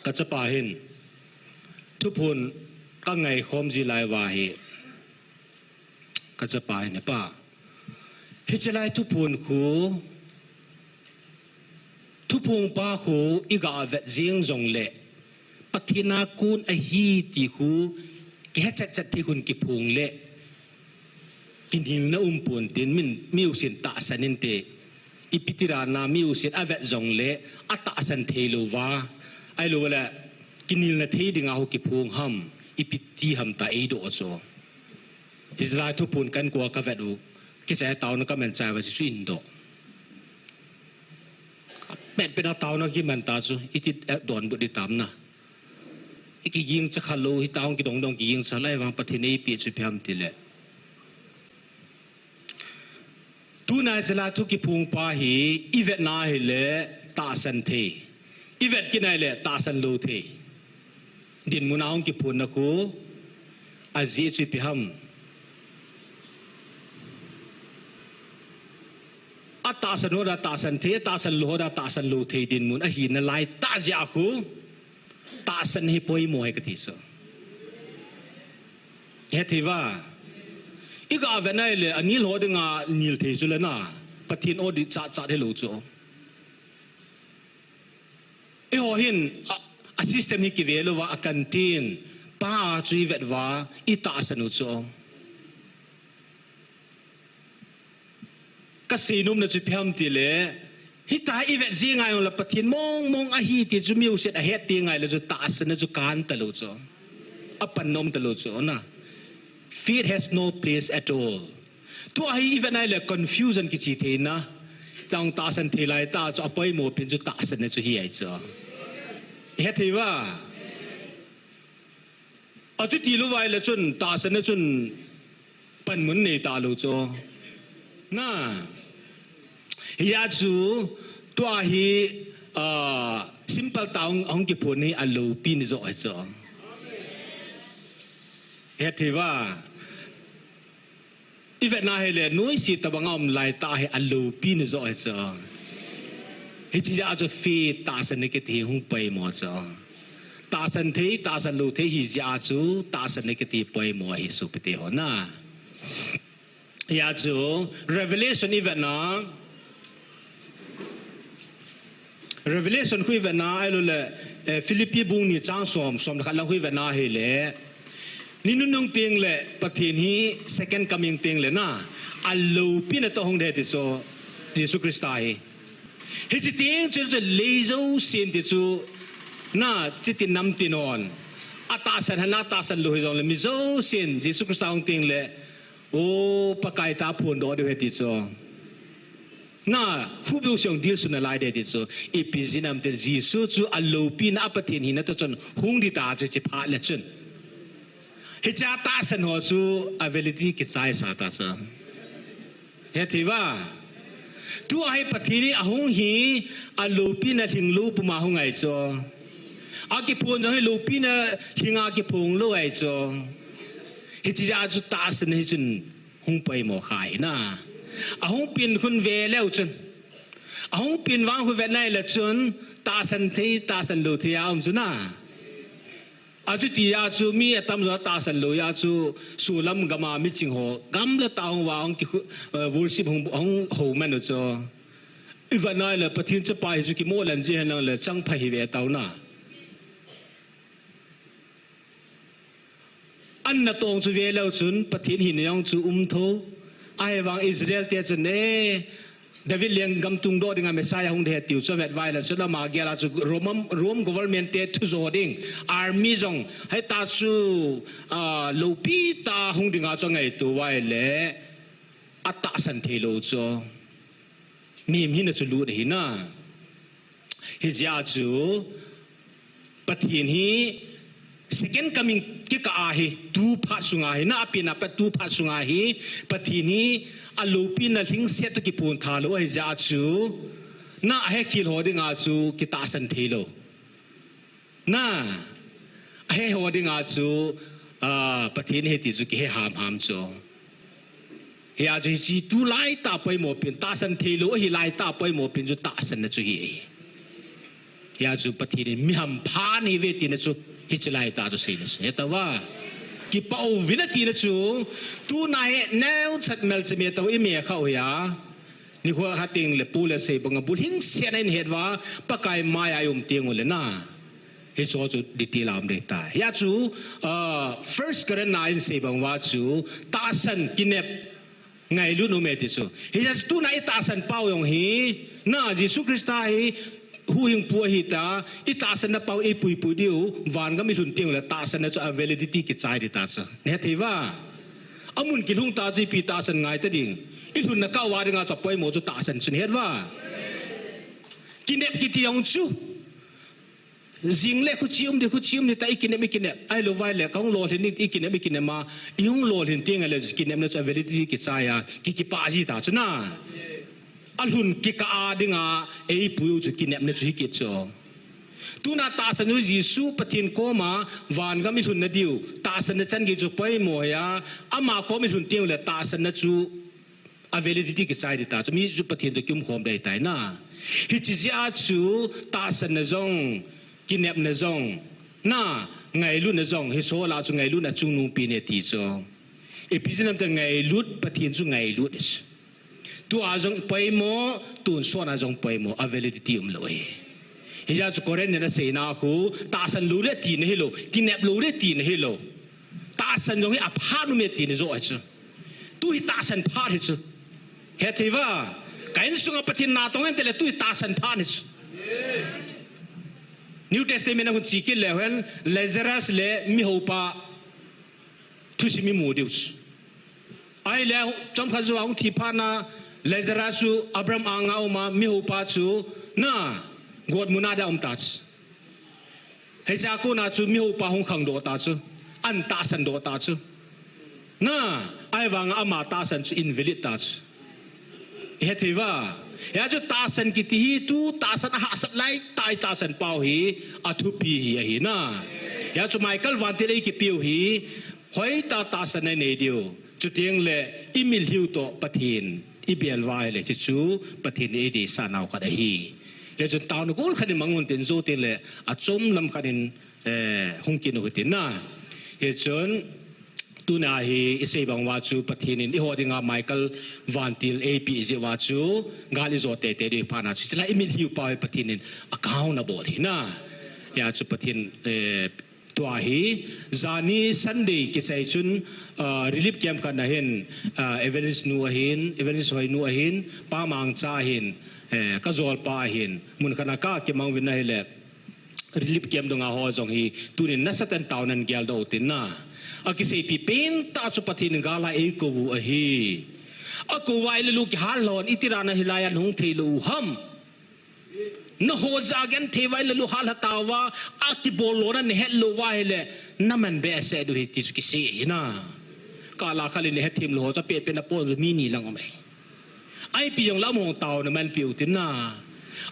Ka chapa hin, thuphon ka ngaikhom ji lai uva hi. Ka chapa hin, "Pa, hiche lai thuphon khu, thuphon pa khu i ga vet jing jongle, Pathen a kon ahi ti khu, kihe chet chet ti khun kiphong le, kinelna um pon tin min, mi usin tahsan inte, ipi ti dan a mi usin a vet jongle, a tahsan thei lou va, ahilou le, kinelna thei dinga ho kiphong ham, ipi ti ham ta eidoh chu. Hichelai thuphon kahin kou a kavet u, kicha taona kaman chai uva chu indoh. Pet pet a taona kiman ta chu, iti, eh, donbut ding tam na. Ikigingcha khalou, hita hung kidong dong kigingcha lai vang Pathen in eipeh chu ipi ham tile. Tuna hichelai thu kiphong pa hi, ivet na hile tahsan thei. Ivet kit na hile tahsan lou thei. Dinmun a hung kiphonna khu, ajeh chu ipi ham. Atahsan ho dia tahsan thei, atahsan lou ho dia tahsan lou thei dinmun ahina lai tah jeh a khu, tahsan hi poimo ahi kati chu. Hethei uva. Iga vet na hile, anil ho dinga nil thei chu le na. Pathen audit chat chat hilou chu. Eiho hin, a, a system hi kive louva, a canteen pa chu ivet uva, itahsan u chu. Kasei nomna chu ipi ham tile, hita ivet jing ngai le Pathen mong mong ahi ti chu miusen ahet ti ngai le chu tahsan na chu kan talou chu. Apan nom talou chu na. Faith has no place at all. Tua hi ivet na hile confusion kichi thei na. Tang tahsan thei lai tah chu apoimo pen chu tahsan na chu hi ahi chu. Hethei uva. Achuti lou uva ahile chun tahsan na chun panmun nei talou chu. Na. Hijeh a chu tua hi, ah, simple tah a hung kiphon hi aloupi ni joh ahi chu. Hethei uva. Ivet na hile, noise tabang a um lai tah hi aloupi ni joh ahi chu. Hiche jeh a chu faith tahsan na kiti hi hung poimo chu. Tahsan thei, tahsan lou thei hijeh a chu, tahsan na kiti poimo ahi sopite ho na. Hijeh a chu, Revelation ivet na, Revelation khu ivet na, ahilou le, eh, Philippi bung ni chang som, som le khat lang khu ivet na hile. Ni nunung teng le, Pathen hi second coming teng le na, aloupi na toh hung ding ahi ti chu, Jesu Christa hi. Hiche teng chu, chu lei jousen ti chu, na, chiti nam tin hon. Atahsan hana, atahsan lou hijong le, mi jousen, Jesu Christa hung teng le, O, Pakai ta phondoh diu ahi ti chu. Na, khup beu siong dilsun nalai ding ahi ti chu. Ipi jeh ham tile Jesu chu aloupina a Pathen hina toh chun hung ding ta chu hiche phat le chun. Hiche a tahsan ho chu a validity kichai sa ta chu. Hethei uva. Tua hi Pathen hi ahung hi aloupina lhinglou puma hung ahi chu. Akiphong jong hi loupina lhinga kiphong lou ahi chu. Hiche jeh a chu tahsan hi chun hung poimo kha ahi na. Ahung pin khun ve leu chun. Ahung pin vang khu vet nai le chun tahsan thei, tahsan lou thei a um chu na. Achuti a chu mi atamjo tahsan lou a chu sulam gam a miching ho, gam le tah hung va hung ki khu, eh, worship hung, hung ho man u chu. I vet nai le Pathen chapa hi chu kimo len ji hen lang le chang pha hi ve tau na. An natong chu ve leu chun Pathen hina jong chu um tho. Ahivang Israel te chun, eh, David lenggam tungdoh dinga Messiah hung ding ahi tiu chu avet vai le chun ama gel a chu Rome, Rome government te thu jo ding, army jong, hita chu, ah, loupi tah hung dinga chu angaito vai le atahsan thei lou chu. Mihem hina chu lut ahi na. Hijeh a chu Pathen hi second coming kikah a hi, tu phat sunga hi, na apen a pat tu phat sunga hi, Pathen hi aloupina lhingset toh kiphong tha lou ahi jeh a chu, na ahekhel ho dinga chu kitahsan thei lou. Na, ahe ho dinga chu, ah, Pathen ahi ti chu kihe hamham chu. Hijeh a chu hiche tu laitah poimo pen, tahsan thei lou ahi laitah poimo pen chu tahsan na chu hi ahi. Hijeh a chu Pathen in mi hampha nahi uve tina chu hiche laitah chu seina chu. He tauva. Kipah uvin atina chu, tuna hi neocha melchihna tah i me kha u hi a. Nikho khat teng le pu le sei banga bu lhingset a in het uva, Pakai mai a i um teng u le na. Hiche chu detail a um ding tai. Hijeh a chu, ah, First Corinth na in sei bang uva chu, tahsan kinep ngailut um e ti chu. Hijeh a chu tuna i tahsan pau jong hi, na Jesu Christa hi, huhhingpu ahi ta, i tahsanna pau ei puipui diu, vangam i lhun teng le tahsanna chu a validity kichai ding ta chu. Na het thei uva? Amun kilhung ta chu ipi tahsan ngai ta ding. I lhunna kah uva dinga chu apoimo chu tahsan chu, na het uva? Kinep kiti jong chu. Jing le khuchi um ding, khuchi um ding ta i kinep, i kinep. Ahilou vai le, ka hung lolhin ding i kinep, i kinep ma. I hung lolhin teng le kinepna chu a validity kichai a, ki, kipah ji ta chu na. Alhun kikah a dinga, ei pui u chu kinepna chu hi kit chu. Tuna tahsan u Jesu Pathen koma, vangam i lhunna diu, tahsanna chan gei chu poimo hi a, ama kom i lhun teng le tahsanna chu a validity kichai ding ta chu, mi chu Pathen toh kium khom ding ahi tai na. Hiche jeh a chu tahsanna jong, kinepna jong, na, ngailutna jong, hiche lah a chu ngailutna chungnungpi ne ti chu. Ipi jeh ham itile ngailut, Pathen chu ngailut. Tua jong poimo, tonsot a jong poimo, a validity umlou ahi. Hijeh a chu Corinth in aseina khu, tahsan lou ding tina hilou, kinep lou ding tina hilou. Tahsan jong hi aphat um e tina joh ahi chu. Tu hi tahsan phat hi chu. Het thei uva? Ka insunga Pathen natong hen tile tu hi tahsan phat hi chu. New Testament a hung che kit le hen Lazarus le mihoupa thusim i mu diu chu. Ahile chomkhat jou a hung thi phat na Lazarus chu Abraham anga uma mihoupa chu na got muna dia um ta chu. Hiche a kona chu mihoupa hung khangdoh ta chu, an tahsan doh ta chu. Na, ahivanga ama tahsan chu invalid ta chu. I het thei uva? Hia chu tahsan kiti hi tu tahsan a hahsat lai tah i tahsan pau hi athupi hi ahi na. Hia chu Michael vantil ei kipiu hi hoitah tahsan a i nei diu. Chuteng le i mitlhiu toh Pathen i bel uva ahile, hiche chu Pathen in ei deisah nau khat ahi. Hia chun taona gol khat in mang un tin jou teng le achom lam khat in, eh, hung kit u hitin na. Hia chun tuna hi i sei bang uva chu Pathen in eiho dinga Michael vantil ei peh jeh uva chu gal i jo teitei diu hi phat na chu, hiche lai i mitlhiu pau hi Pathen in account abol hi na. Hia chu Pathen, eh, Tua hi, jani Sunday kichai chun, ah, relief camp khat na hin, ah, Evangelist nu ahin, Evangelist Hoinu ahin, Pa Mangcha ahin, eh, ka jolpa ahin, mun khat na ka kimang uvin ahile, relief camp dunga ho jong hi, tunin nasatah in taona in geldoh u tin na. Akiseipi pen tah chu Pathen in gal a eikou u ahi. Akou uva ahile lou kihal lhon, itih dan a hilai a nahung thei lou u ham. Naho jeh a genthei uva ahile lou hal lha tauva, akibol lona nahet lou uva ahile, naman behseh diu ahi ti chu kisei ahi na. Kala khat le nahet them lou ho chu apeh peh na pon chu mi ni lang um ahi. Ipi jong le amaho taona manpeh u tin na.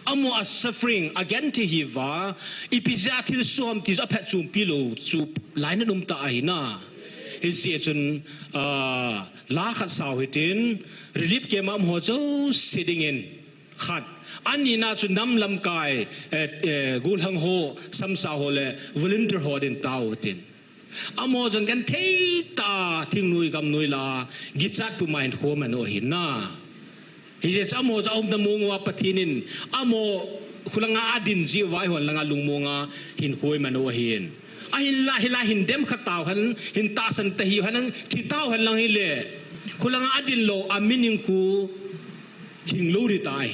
Amaho a suffering, agenthei hi uva, ipi jeh a thilsoh ham ti chu aphatchompi lou chu lainat um tah ahi na. Hijeh chun, ah, la khat sao hitin, relief camp a um ho jouse dingin, khat. Anina chu nam lamkai, eh, eh, gollhang ho, samsa ho le volunteer ho din tao tin. Amaho jong genthei tah a thingnoi gamnoi la, kichat puma hinkho aman u ahi na. Hijeh chun amaho jong aumna mong uva Pathen in, amaho khulanga adin jeh uva eihon langa lungmonga hinkho iman u ahin. Ahinla, hilai hin dem kha tau hen, hin tahsan tahih hen, thi tau hen lang hile. Khulanga adin lou, a meaning khu, lhinglou ding tai.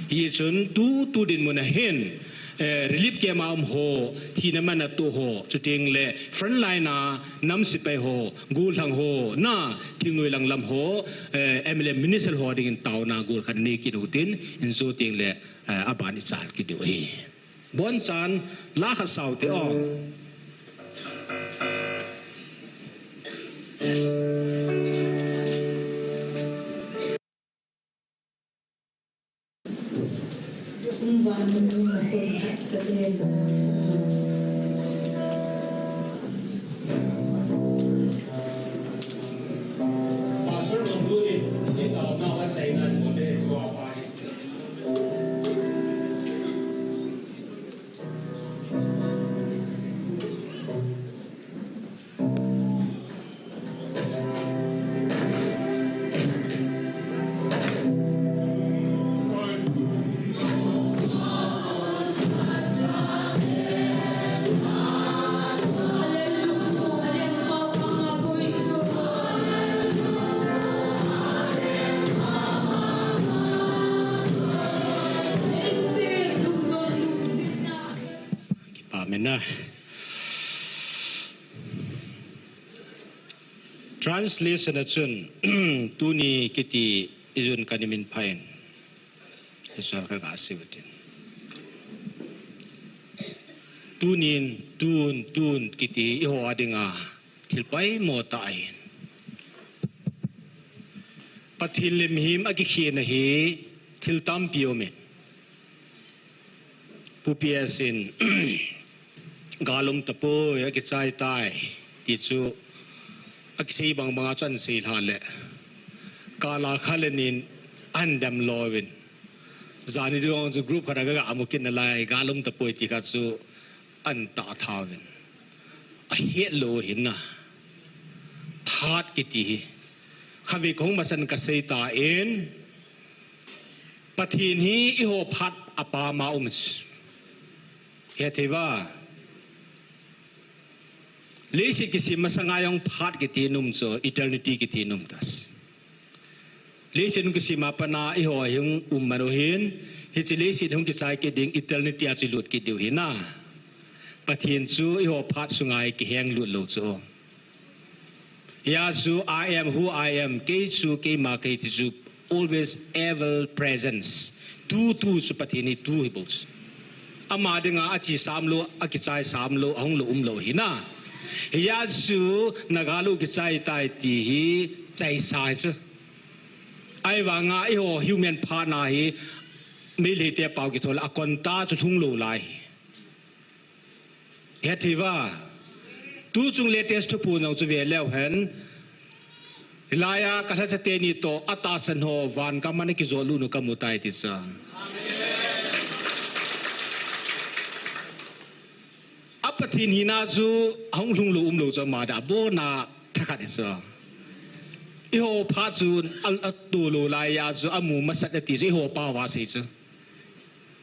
Hichun tu, tu dinmun a hin, eh, relief camp a um ho, thina man a toh ho, chuteng le frontline a nam sepai ho, gollhang ho, na thingnoi lang lam ho, eh, M L A minister ho dingin taona gol khat nei kit u tin, in jou teng le, eh, aban i chal kit diu ahi. Bonchan, la khat sao te o. Mina. Translation a chun, tuni kiti ijun kani min phain. Israel ka ka siutin. Tunin, tun, tun kiti iho adinga thil poimo tah ahin. Pathen le mihem akikhen ahi, thil tampi aumin. Pu P S in, "Gal um tapoi, akichai tai," ti chu akisei bang banga chu ahin sei lha le, kala kha le nin ahin dem louvin. Jani dong chu group khat a ka ga mu kit nalai, "Gal um tapoi," ti kha chu ahin tah thauvin. Ahet lou ahin na. Phat kiti hi. Khatvei kahung masan kasei tan, Pathen hi eiho phat a pama um chu. Hethei uva. Leiset kisem masanga jong phat kiti um chu, eternity kiti um tah. Leiset kisem a pat a eiho hung um man u hin, hiche leiset hung kichai kit ding, eternity a chu lut kit diu ahi na. Pathen chu eiho phat sunga hi kiheng lut lou chu. Hia chu, "I am who I am," kei chu, keima kahi ti chu, always ever presence. Tu, tu chu Pathen hi tu hi bou chu. Ama dinga ache sam lou, akichai sam lou, ahung lou um lou ahi na. Hia chu, na gal u kichai tai ti hi, chaisa hi chu. Ahivanga eiho human phat na hi, Meitei te pao kithol a konta chu lhung lou lai. Hethei uva. Tu chung latest thuphon jong chu ve leu hen. Hilai a ka lhacha teni toh atahsan ho van gam a ana kijo lut u kamu tai ti chu. A Pathen hina chu ahung lhung lou um lou chu ama da abona thakhat hi chu. Eiho phat chu a, ato lou lai a chu amu masat a ti chu eiho pao a sei chu.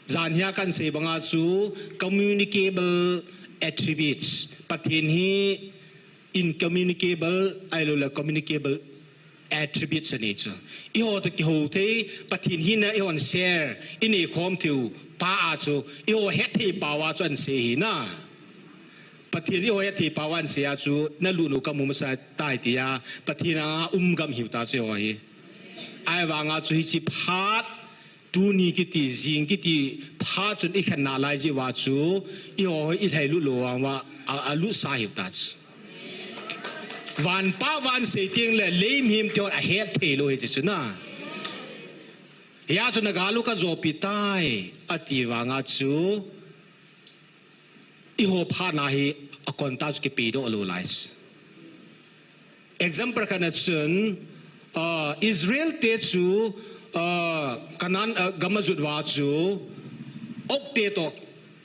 Jan hia kahin sei banga chu communicable attributes. Pathen hi incommunicable, ahilou le communicable attributes anei chu. Eiho toh kihou thei, Pathen hina eihon share, inei khom theiu pa a chu, eiho hethei pao a chu ahin sei ahi na. Pathen eiho hethei pao a ahin sei a chu, na lut u kamu masa tai tia, Pathen a um gam hiu ta chu eiho hi. Ahivanga chu hiche phat, tuni kiti, jing kiti, phat chun ikhen nalai jeh uva chu, eiho hi ilhai lut lou vang uva, a, alut sa hiu ta chu. Van pa van sei teng le, lei mihem te hon ahet thei lou hi chu na. Hia chu na gal u kajopi tai, ati vanga chu, eiho phat na hi a konta chu kipe doh lou lai. Example khat na chun, ah, Israel te chu, ah, Canaan, ah, gam a jot uva chu, Og te toh,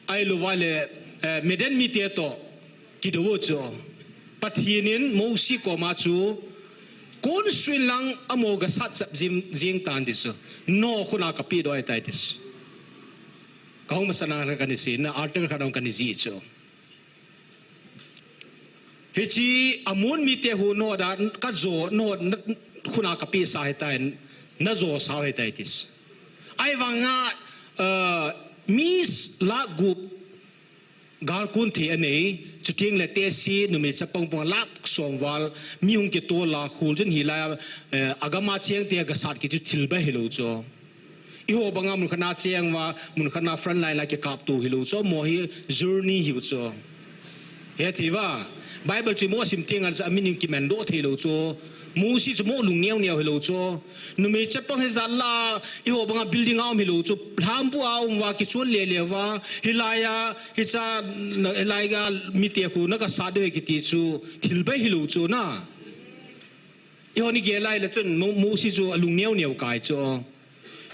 ahilou uva le, eh, Midian mite toh, kidou u chu. Pathen in Mosi koma chu, "Kon suh in lang amaho gasat chap jing, jing tan," ti chu. "Nangho khut a kapeh doh ahitai," ti chu. Kahung masang a kani sei na, altar khat a hung kani jih chu. Hiche Ammon mite khu nangho da kajo, nangho khut a kapeh sa ahitai, najo sa u ahitai ti chu. Ahivanga, uh, mi lakh gup gal kon thei anei, chuteng le tehse, numei chapang pang lakh som val, mi hung kitol a, khul chun hilai, eh, agam a cheng te gasat kit chu thil bai hilou chu. Eiho banga mun khat a cheng uva, mun khat a front line a kikap tou hilou chu, amaho hi journey hiu chu. Hethei uva, Bible chu amaho sim teng a chu amin in kiman doh thei lou chu. Mosi chu amaho lung neo neo hilou chu. Numei chapang hi jat la, eiho banga building a um hilou chu. Lhambu a um uva, kichol le le uva, hilai a, hicha, hilai a mite khu na gasat diu ahi kiti chu, thil bai hilou chu na. Eiho ni gel lai le chun Mo-, Mosi chu alung neo neo kai chu.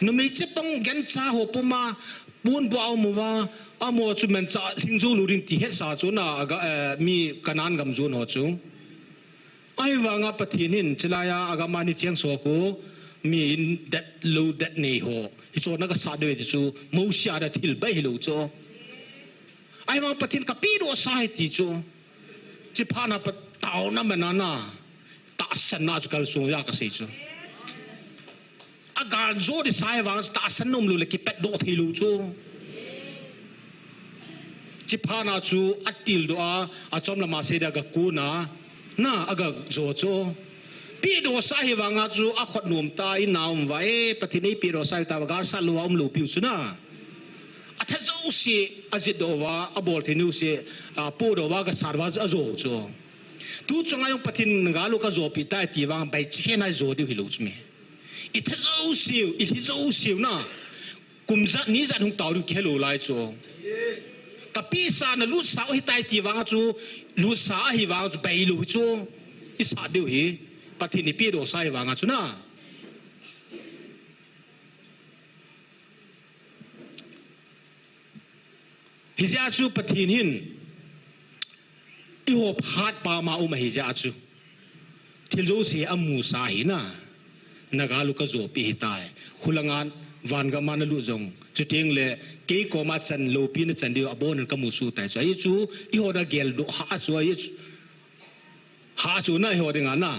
Numei chapang gancha ho puma, pon bua um uva, amaho chu manchah lhing jou lou ding ti hetsa chu na, aga, eh, mi Canaan gam jon ho chu. Ahivanga Pathen hin, chulai a, agam a ni cheng so khu, mi in det lou det nei ho. Hicho na gasat diu ahi ti chu, Mosi a da thil bai hilou chu. Ahivanga Pathen kapeh doh sa ahi ti chu. Chuphat na pat taona man a na, tahsan na chu kalsong a kasei chu. Agal jo ding sa ahi vang, tahsan na um lou le kipet doh thei lou chu. Hiche phat na chu atildoh a, achom lama seida gakon a, na, agajo chu. Pehdohsa hi vanga chu akhut nom ta, in a um uva, eh, Pathen in eipehdohsa hi ta uva, galsat lou a umlou piu chu na. Atha jouse ajetdoh uva, abol thei jouse, apohdoh uva, agasat uva ajo chu. Tu chunga jong Pathen in nagalo kajopi tai ti vang, bai chikhen a ijo diu hilou chu me. Itha jouseu, ilhi jouseu na. Kum jat, ni jat hung tao diu kihelou lai chu. Kapehsa nalutsau hitai ti vang chu, lutsa ahi vang chu, bailou hi chu. Isat diu hi, Pathen in eipehdohsa hi vang chu na. Hijeh a chu Pathen hin, eiho phat pama um ahijeh a chu. Thil jouse amusa ahi na. Nagalo kajopi hitai. Khulanga van gam a nalut jong. Chuteng le kei koma chan loupi nachan diu abonin kamusuh tai chu. Ahi chu, eiho nageldoh ha chu, ahi chu. Ha chu na eiho dinga na.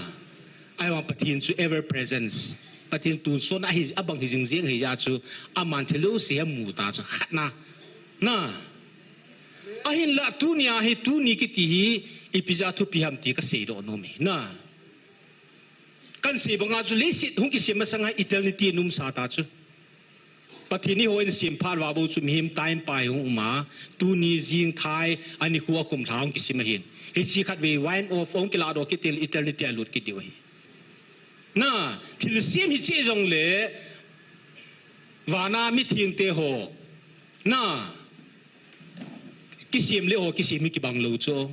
Ahivang Pathen chu ever presence. Pathen tonsot a hi, abang hi jingjeng ahijeh a chu. Aman thil jouse amu ta chu. Khat na. Na. Ahinla tunia hi, tuni kiti hi, ipi jeh a thupi ham ti kaseidoh nom e. Na. Kahin sei banga chu leiset hung kisem masanga eternity aumsa ta chu. Pathen in eiho asem phat uva bou chu mihem time pa hi hung um a, tuni, jing, thai, anikho, akum, lha hung kisem ahin. Hiche khatvei wind off hung kiladoh kit teng le eternity a lut kit diu ahi. Na, thilsem hiche jongle, vana mithengte ho. Na, kisem le eiho kisem hi kibang lou chu.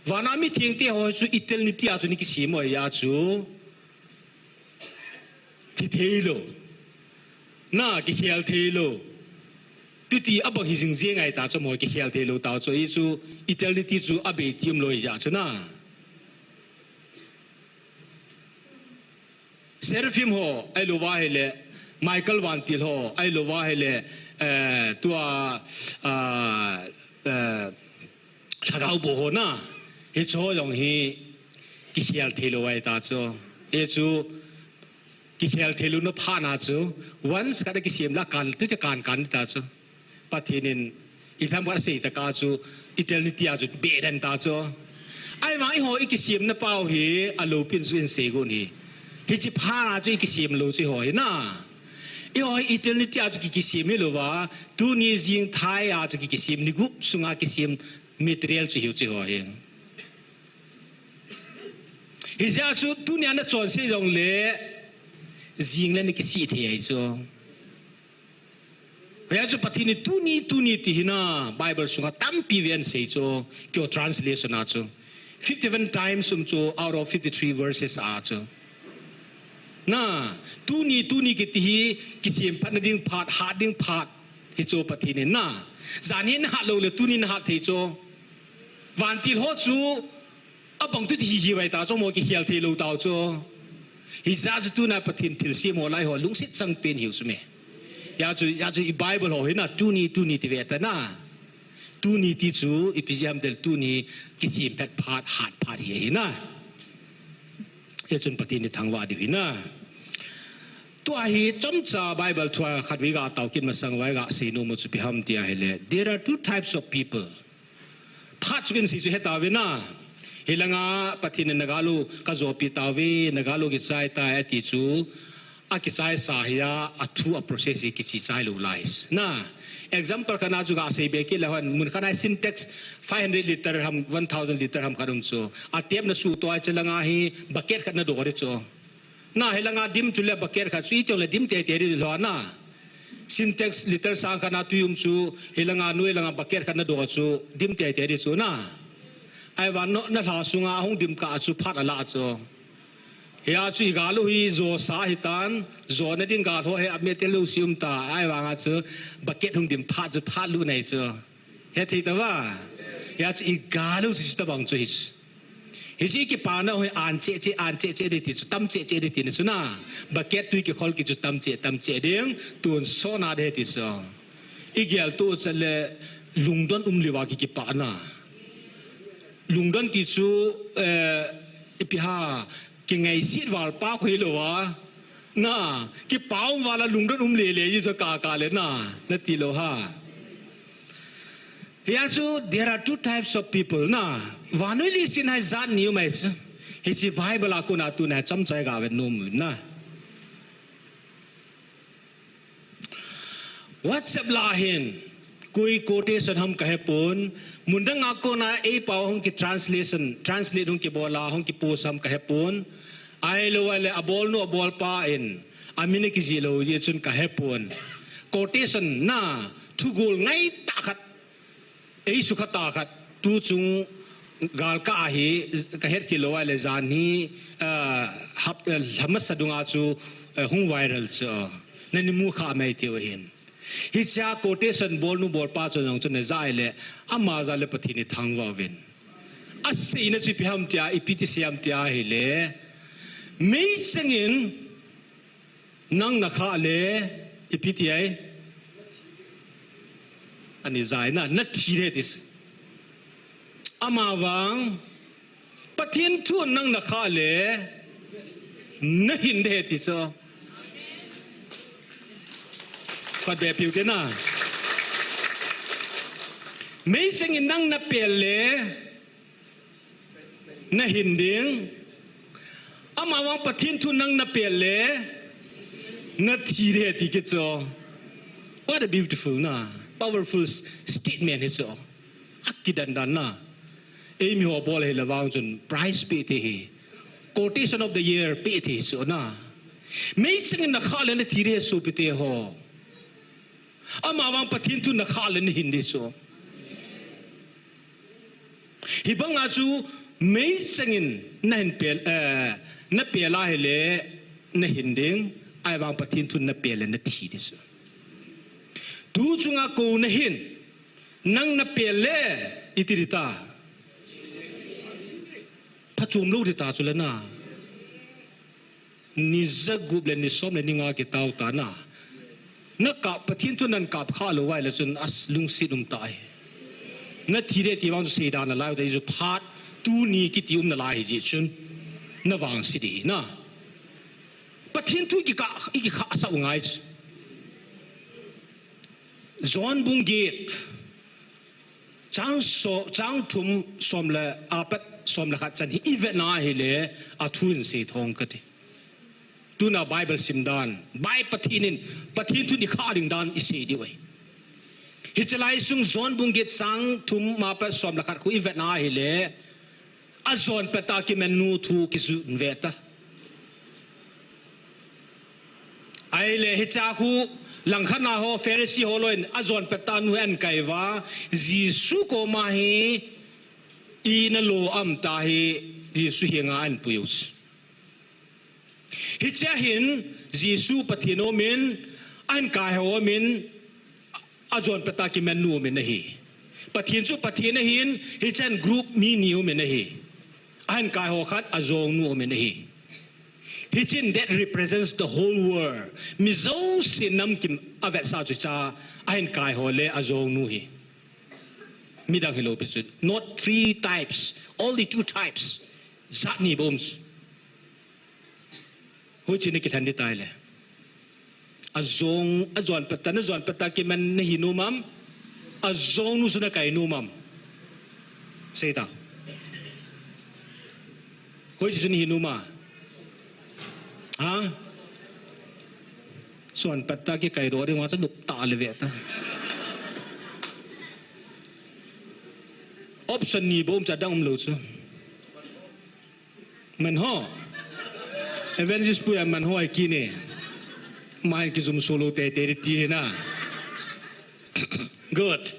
Vana mithengte ho chu eternity a chu ana kisem u ahi a chu. Thi thei lou. Na, kikhel thei lou. Tuti abang hi jingjeng ahi ta chu mo kikhel thei lou ta chu. Ahi chu eternity chu abei ti umlou ahi a chu na. Seraphim ho, ahilouva ahile, Michael vantil ho, ahilouva ahile, eh, tua, ah, eh, lhagao boh ho na, hiche ho jong hi kikhel thei lou ahi ta chu. Hichu kikhel thei louna phat na chu, once khat akisem le akan, tuti akan kan ta chu. Pathen in, ipi ham khat asei tah a chu, eternity a chu beh den ta chu. Ahivang eiho ikisemna pau hi, aloupin chu in sei gon hi. Hiche phat na chu ikisem lou chu eiho hi na. Eiho hi eternity a chu ki, kisem hilouva, tuni jing thai a chu ki, kisem, ni gup sunga kisem material chu hiu chu eiho hi. Hijeh a chu tunia nachonse jongle, jing le nakisih thei ahi chu. Hijeh a chu Pathen in tuni, tuni ti hi na, Bible sunga tampi vei asei chu, keiho translation a chu. Fifty-one times um chu, out of fifty-three verses a chu. Na, tuni, tuni kiti hi, kisem phatna ding phat, hat ding phat, hi chu Pathen in na. Janhi nahat lou le, tuni nahat thei chu. Vantil ho chu, abang tuti hi hi vai ta chu mo kikhel thei lou tau chu. Hijeh a chu tuna Pathen thilsem ho lai ho lungset chang pen hiu chu me. Hijeh a chu, hijeh a chu i Bible ho hi na tuni, tuni ti ve ta na. Tuni ti chu ipi jeh ham tile tuni kisem phat phat hat phat hi hi na. Hijeh chun Pathen in thangvah diu hi na. Tua hi chomcha Bible thua khatvei ga tao kit masang uva ga sei nom u chu ipi ham ti ahile. There are two types of people. Phat chu kin sei chu he tauve na. Hilanga Pathen in nagalo kajopi tauve, nagalo kichai tai ati chu. Akichaisa hi a, athu a process hi kichai lou lai. Na, example khat na chu ga sei be kit le hon, mun khat na Sintex five hundred liter ham, one thousand liter ham khat um chu. Atepna suhto a chu langa hi bucket khat nadoh ding chu. Na, hilanga dim chu le bucket khat chu itong le dim teitei ding lou na. Sintex liter sang khat na tui um chu, hilanga noi langa bucket khat nadoh chu, dim teitei ding chu na. Ahivang na, nalha sunga hung dim kah chu phat alah chu. Hia chu i gal u hi josa hitan, jona ding gal ho hi amet lou si um ta, ahivanga chu bucket hung dim phat chu phat lut nei chu. Hethei tauva. Hia chu i gal u chu tabang chu hi chu. Hichu i kipana u hi an cheh cheh, an cheh cheh ding ti chu, tam cheh cheh ding ti na chu na. Bucket tui kikhol kit chu tam cheh, tam cheh ding, tonsot na ding ti chu. I gel tu chale lungdon um lou va ki kipana. Lungdon ti chu, eh, ipi ham, kingaiset val pa khu hilou va. Na, kipa um val a lungdon um lele ji chu ka ka le na, nati lou ham. Hia chu, there are two types of people na. Vannoi leiset a hi jat ni um ahi chu. Hiche Bible a kona tuna hi chomcha i ga vet nom u na. WhatsApp lah a hin, koi quotation ham ka hepon, mun dang a kona eipao hung ki translation, translate hung kibol a, hung ki post ham ka hepon, ahilou ahile abolnu abolpa in, amin akijih lou jeh chun ka hepon. Quotation na, thugol ngai tah khat, ei sukha tah khat, tuchung galkah a hi, ka het kit lou ahile jan hi, ah, hap-, eh, lha masa dunga chu, eh, hung viral chu, na ni mu kha mai tiu hin. Hichea quotation bolnu bolpa chu jong chu na ja ahile, ama ja le Pathen in thangvah uvin. Aseina chu ipi ham tia, ipi ti sei ham tia ahile, meichang in nang na khah le, ipi ti ai? Ani jai na, na thi de tis. Ama vang, Pathen thu nang na khah le, na hin de ti chu. Phat be piu te na. Meichang in nang na pel le, na hin ding. Ama vang Pathen thu nang na pel le, na thi de ti kit chu. What a beautiful na, powerful s-, statement hi chu. Akidan dan na. Eimi ho bol hi le vang chun prize pe thei hi. Quotation of the year pe thei hi chu na. Meichang in na khah le na thi de sopi te ho. Ama vang Pathen thu na khah le na hin de chu. Hibang a chu meichang in na hin pel, eh, na pel ahile na hin ding, ahivang Pathen thu na pel le na thi de chu. Tuchung a kou na hin, nang na pel le, iti di ta. Phachom lou di ta chu le na. Ni jagup le ni som le ni nga kitao ta na. Na kap, Pathen thu nan kap kha lou vai le chun as lungset um ta hi. Na thi de ti vang chu seidan na lai u ta hi chu phat tuni kiti um na lai hi jeh chun. Na vangset di hi na. Pathen thu i kikah, i kikha sa u ngai chu. John bung get. Chang so, chang thum som le, apat som le khat chan hi i vet na ahile, athu in sei thong kati. Tuna Bible sim dan, Bai Pathen in, Pathen thu i kha ding dan i sei diu ahi. Hiche lai sung John bung get chang thum apat som le khat khu i vet na ahile, ajon pet a kiman nu thu kijun ve ta. Ahile hichea khu langkhat na ho Pharisee ho loi in ajon pet a nu hi ahin kai uva, Jesu koma hi i na lo am ta hi Jesu henga ahin pui u chu. Hichea hin Jesu Pathen um in, ahin kai ho um in, ajon pet a kiman nu um in ahi. Pathen chu Pathen ahin, hichan group mi ni um in ahi. Ahin kai ho khat ajong nu um in ahi. Hichin that represents the whole world. Mi jouse namkim avetsah chu cha ahin kai ho le ajong nu hi. Midang hilou pi chu. Not three types, only two types. Jat ni bou um chu. Huchi na kilhen di tai le. Ajong, ajon pet a, na jon pet a kiman na hi nom am. Ajong nu chu na kai nom am. Sei ta. Huchi chu na hi nom a. Ha? Jon pet a kikai doh ding vang chu nop ta le ve ta. Option ni bou um chu adang um lou chu. Man ho. Evangelist pu a man ho ahi kit e. Mahin kijum solo teitei di ti hi na. Good.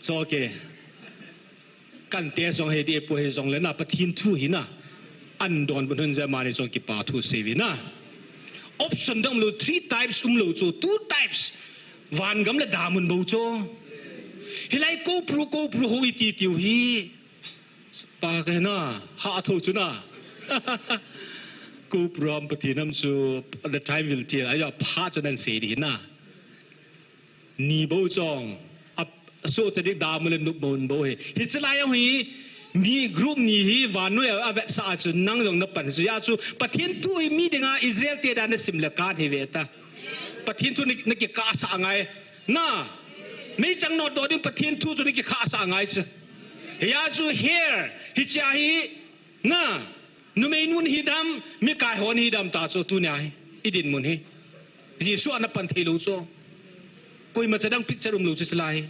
So, okay. Kante jong hei di pu hei jong le na Pathen thu hi na. An don bun hun je mani jong kipa thu sei vi na. Option dang um lou, three types um lou chu, two types. Van gam le damun bou chu. Hilai Kopru, Kopru ho i ti tiu hi. Pa ka hi na, ha tho chu na. Kopru ham Pathen ham chu, the time will tell. Aja pha chu nan sei di na. Ni bou chong. A, so cha dik dam le nup bou bou hi. Hiche lai a hi, mi group ni hi, vannoi a, avetsah chu, nang jong na pan chu. Hia chu, Pathen thu hi mi dinga Israel te dan na sim le kan hi ve ta. Pathen thu na, na kikah sah ngai. Na. Meichang notdoh ding Pathen thu chu nakikhah sah ngai chu. Hia chu here, hichea hi, na, numei nun hidam, mi kaihon hidam ta chu tunia hi, i dinmun hi. Jesu ana pan thei lou chu. Koima chadang picture um lou chu chulai.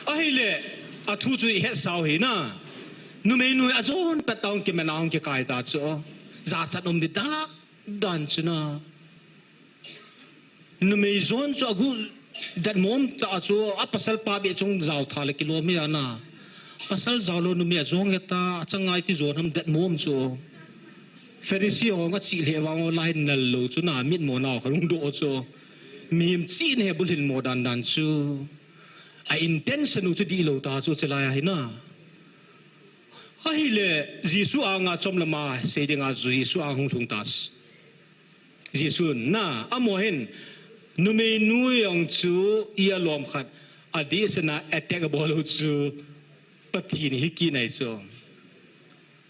Ahile, athu chu i het sau hi na. Numei nu ajon pet tah hung kimen a hung kikai ta chu. Jachat um di dan dan chu na. Numei jon chu agu detmom ta chu, a pasal pa beh chung jao tha le kilom hi ana. Pasal jao lou numei ajong heta, achang ngai ti jon ham detmom chu. Pharisee ho nga chi le vang ho lai nal lou chu na, mit mo nau kharung do chu. Mihem chi ne bulhin mo dan dan chu. A intention u chu di lou ta chu chulai a hi na. Ahile, Jesu anga chom lama, sei dinga Jesu ang hung lhung ta chu. Jesu na, amo hin, numei nu jong chu i alom khat, adeh sena attack abol u chu, Pathen hi kinai chu.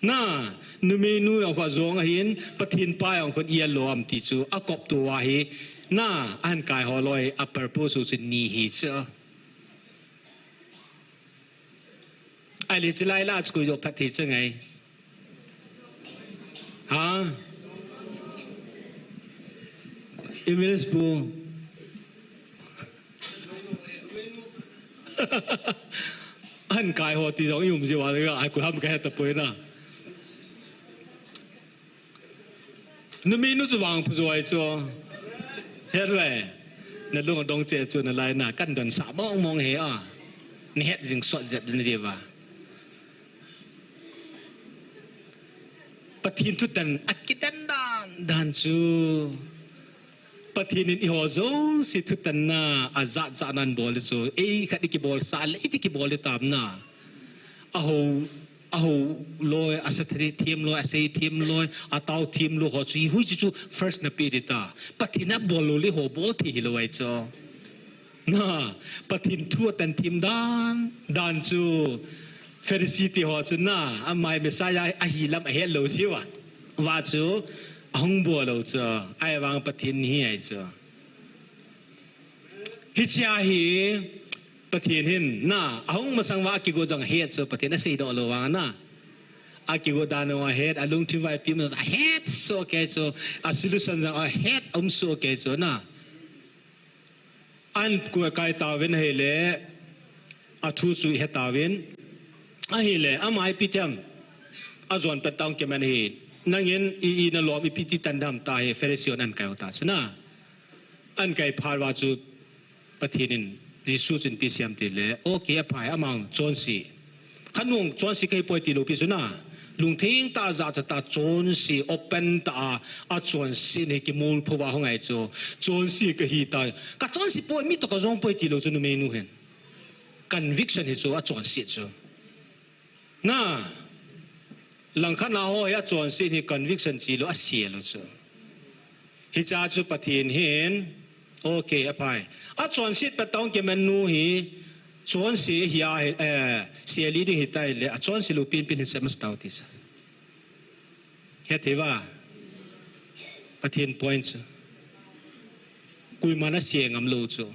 Na, numei nu jong kho jong ahin, Pathen pa jong khun i alom ti chu, akop tu a hi, na, ahin kai ho loi, a purpose u chu ni hi chu. Ahile chulai la chu koi jo phat thei chu ngai. Ha? Emails pu. Ahin kai ho ti jong i um jiu a, ai koi ham ka het tapoi na. Numei nu chu vangpha jo ahi chu. Het ve. Na lung adong cheh chu nalai na. Kan don sa mong mong hi a. Ni het jing sot jet ni diu va. Pathen thutan akitan dan dan chu. Pathen in eiho jouse thutan na ajat jat nan bol chu. Ei khat i kibol sa le i ti kibol tam na. Aho Aho loi, asa thri-, thim loi, asei thim loi, atao thim loi, ho chu, i hui chu, chu first na pe di ta. Pathen a bol lou le ho bol thei hilou ahi chu. Na, Pathen thu atan thim dan, dan chu. Pharisee te ho chu na, amai Messiah ahi lam ahet lou si va. Va chu, ahung bol lou chu. Ahivang Pathen hi ahi chu. Hichea hi, Pathen hin, na, ahung masang va akigo jong ahet chu, Pathen asei doh lou vang na. Akigo dan u ahet, alungthim va ipi um ahet soh kei chu, a solution jong ahet um soh kei chu na. Ahin koi kai tauvin ahile, athu chu i het tauvin. Ahile, ama ipi ti ham, ajon pet tah hung kimen hi. Nangin i, i na lom ipi ti tan dam ta hi, Pharisee hon ahin kai u ta chu na. Ahin kai phat va chu Pathen in Jesu chun ipi asei em ti le, okay, aphai, amang chonse. Khat nung chonse kahi poi ti lou pi chu na. Lungtheng tah jachat tah chonse, open tah a, achonse hi kimol pho va hung ahi chu. Chonse kahi ta. Ka chonse poi, mi toh ka jong poi ti lou chu numei nu hin. Conviction hi chu achonse chu. Na, langkhat na ho hi achonset hi conviction chi lou, asei lou chu. Hichea chu Pathen hin, okay, aphai. Achonset pet tah hung kimen nu hi, chonse hi a hi, eh, seli ding hita hile, achonse lou penpen hi sep masa tau ti sa. Hethei va. Pathen point chu. Koiman asei ngam lou chu.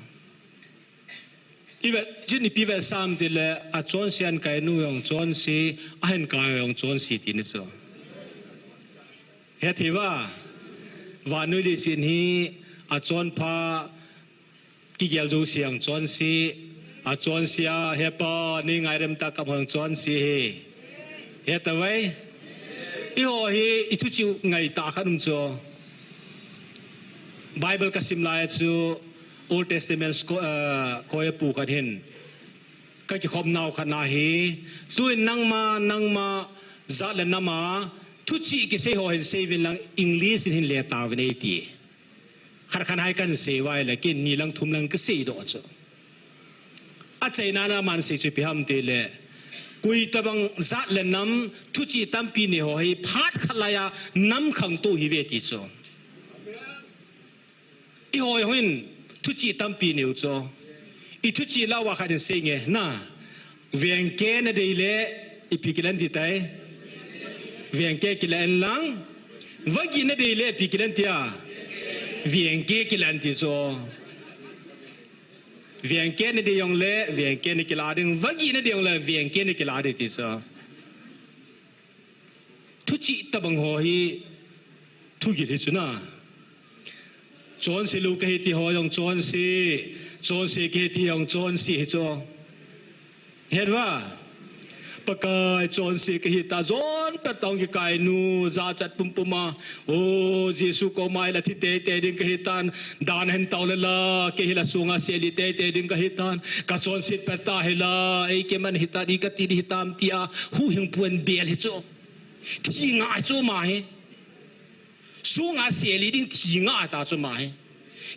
Ivet, chun ipi vetsah em ti le, achonse ahin kai nu jong chonse, ahin kai jong chonse ti ni chu. Hethei va. Vannoi leiset hi, achonpha, kigel jouse jong chonse, achonse a, hepa, nei ngaidam tah kap jong chonse hi. Heta vai? Eiho hi, i thuchih u ngai tah khat um chu. Bible ka sim lai chu, Old Testament scho-, eh, koi a pu khat hin. Ka kikhop nau khat na hi, tuin nangma, nangma, jat le nam a, thuchih kisei ho hin sei vin lang, English in hin le tauvin ei ti. Khat khat hai kan sei vai le, kin ni lang thum lang ka sei doh chu. Achaina na aman sei chu ipi ham ti le, koi tabang jat le nam thuchih tampi nei ho hi phat khat lai a nam khangtou hi ve ti chu. Eiho hin thuchih tampi nei u chu. I thuchih lah uva khat in sei nge na. Vengke na dei le ipi kilan ti tai. Vengke kilan lang. Vagih na dei le ipi kilan ti a. Vengke kilan ti chu. Veng keh na ding jongle veng keh na kila ding, va gih na ding jongle veng keh na kila ding ti chu. Thuchih tabang ho hi thugil hi chu na. Chonse lou kahi ti ho jong chonse, chonse kahi ti jong chonse hi chu. Het uva. Pakai, chonse kahi ta, jon pet tah a hung kikai nu, jachat pumpum a. O, Jesu koma ila thi teitei ding kahi tan, dan hen tao le la, kei hi la sunga seli teitei ding kahi tan, ka chonset pet ta hi la, ei keiman hi tan, i kati ding hi tam tia, huhhingpu in bel hi chu. Thi ngai chu ama hi. Sunga seli ding thi ngai ta chu ama hi.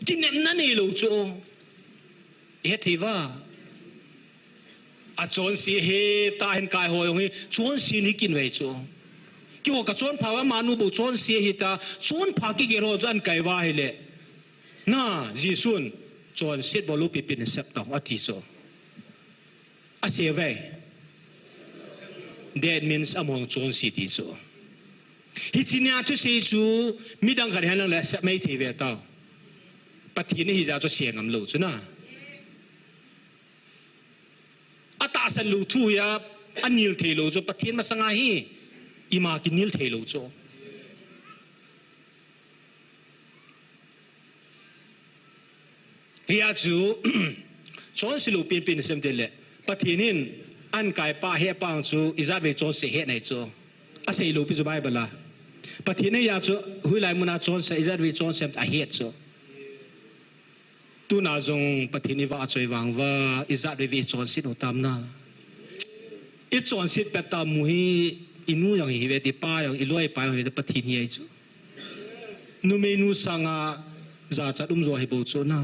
Kinepna neilou chu. I het thei uva. Achonse hi ta hin kai ho jong hi chonse ni kin vei chu. Keiho ka chonpha uva, amanu bou chonse hi ta, chonpha kigel ho chu ahin kai uva ahile. Na, Jesun, chonset bol lou pipi nasep tao, ati chu. Asei uve. That means amahon chonse ti chu. Hiche nia thusei chu midang khat hihen lang le asep mai thei ve tao. Pathen ahijeh chu sei ngam lou chu na. Atahsan lou thu hi a, anil thei lou chu, Pathen masanga hi ima kinil thei lou chu. Hia chu, chonse lou penpen sem tile, Pathen in ahin kai pa, ahe pa chu, ijat vei chonse ahet nai chu. Asei lou pi chu Bible a. Pathen in hia chu, hoilai muna chonse, ijat vei chonse ahet chu. Tuna jong Pathen i vahchoi vang uva, ijat vei vei i chonset u tam na. I chonset pet tah mu hi, i nu jong hi ve ti, pa jong, i loi pa jong hi ve ti, Pathen hi ahi chu. Numeinu sanga jachat um jo ahi bou chu na.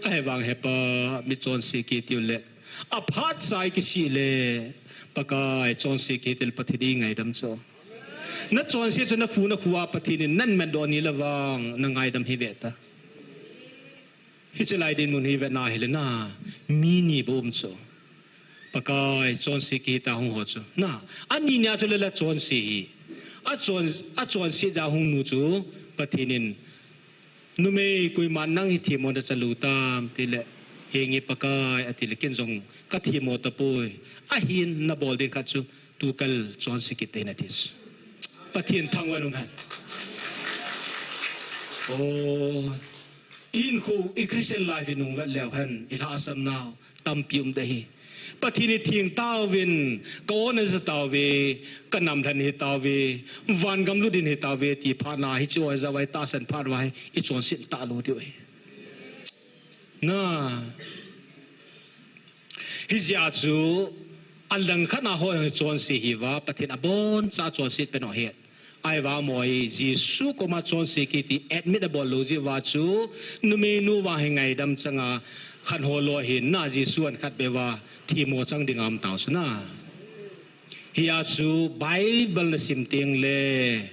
Ahivang he pa, mi chonse kiti u le. Aphat cha i kisih le, Pakai chonse kiti le Pathen in ngaidam chu. Na chonse chu na khu na khu a Pathen in nahin matdoh ni le vang na ngaidam hi ve ta. Hiche lai dinmun hi vetna hile na, mi ni bou um chu. Pakai chonse kiti a hung ho chu. Na, ani nia chu le la chonse hi. Achon, achonse jeh a hung nu chu Pathen in Numei, koiman nang hi themmo na chalou tam, tile, henge Pakai, atile, ken jong ka themmo tapoi. Ahin na bol ding khat chu, tukal chonse kit tein ati chu. Pathen thangvah in um hen. O, i hinkho, i Christian life i nung vet leu hen, i lhahsam nau tampi um ding ahi. Pathen i theng tauvin, ka o na ja tauve, ka nam lhen hi tauve, van gam lut ding hi tauve, ti phat na, hiche o hi ja uva i tahsan phat uva hi, i chonset talou diu ahi. Na. Hijeh a chu, alang khat na ho jong chonse hi uva, Pathen aboncha chonset pen u ahet. Ahivang amaho hi Jesu koma chonse kiti admit abol lou jeh uva chu, numeinu vang hi ngaidam chang a, khat ho lou ahin na Jesu ahin khat beh uva, themmo chang ding a um tau chu na. Hia chu Bible na sim teng le,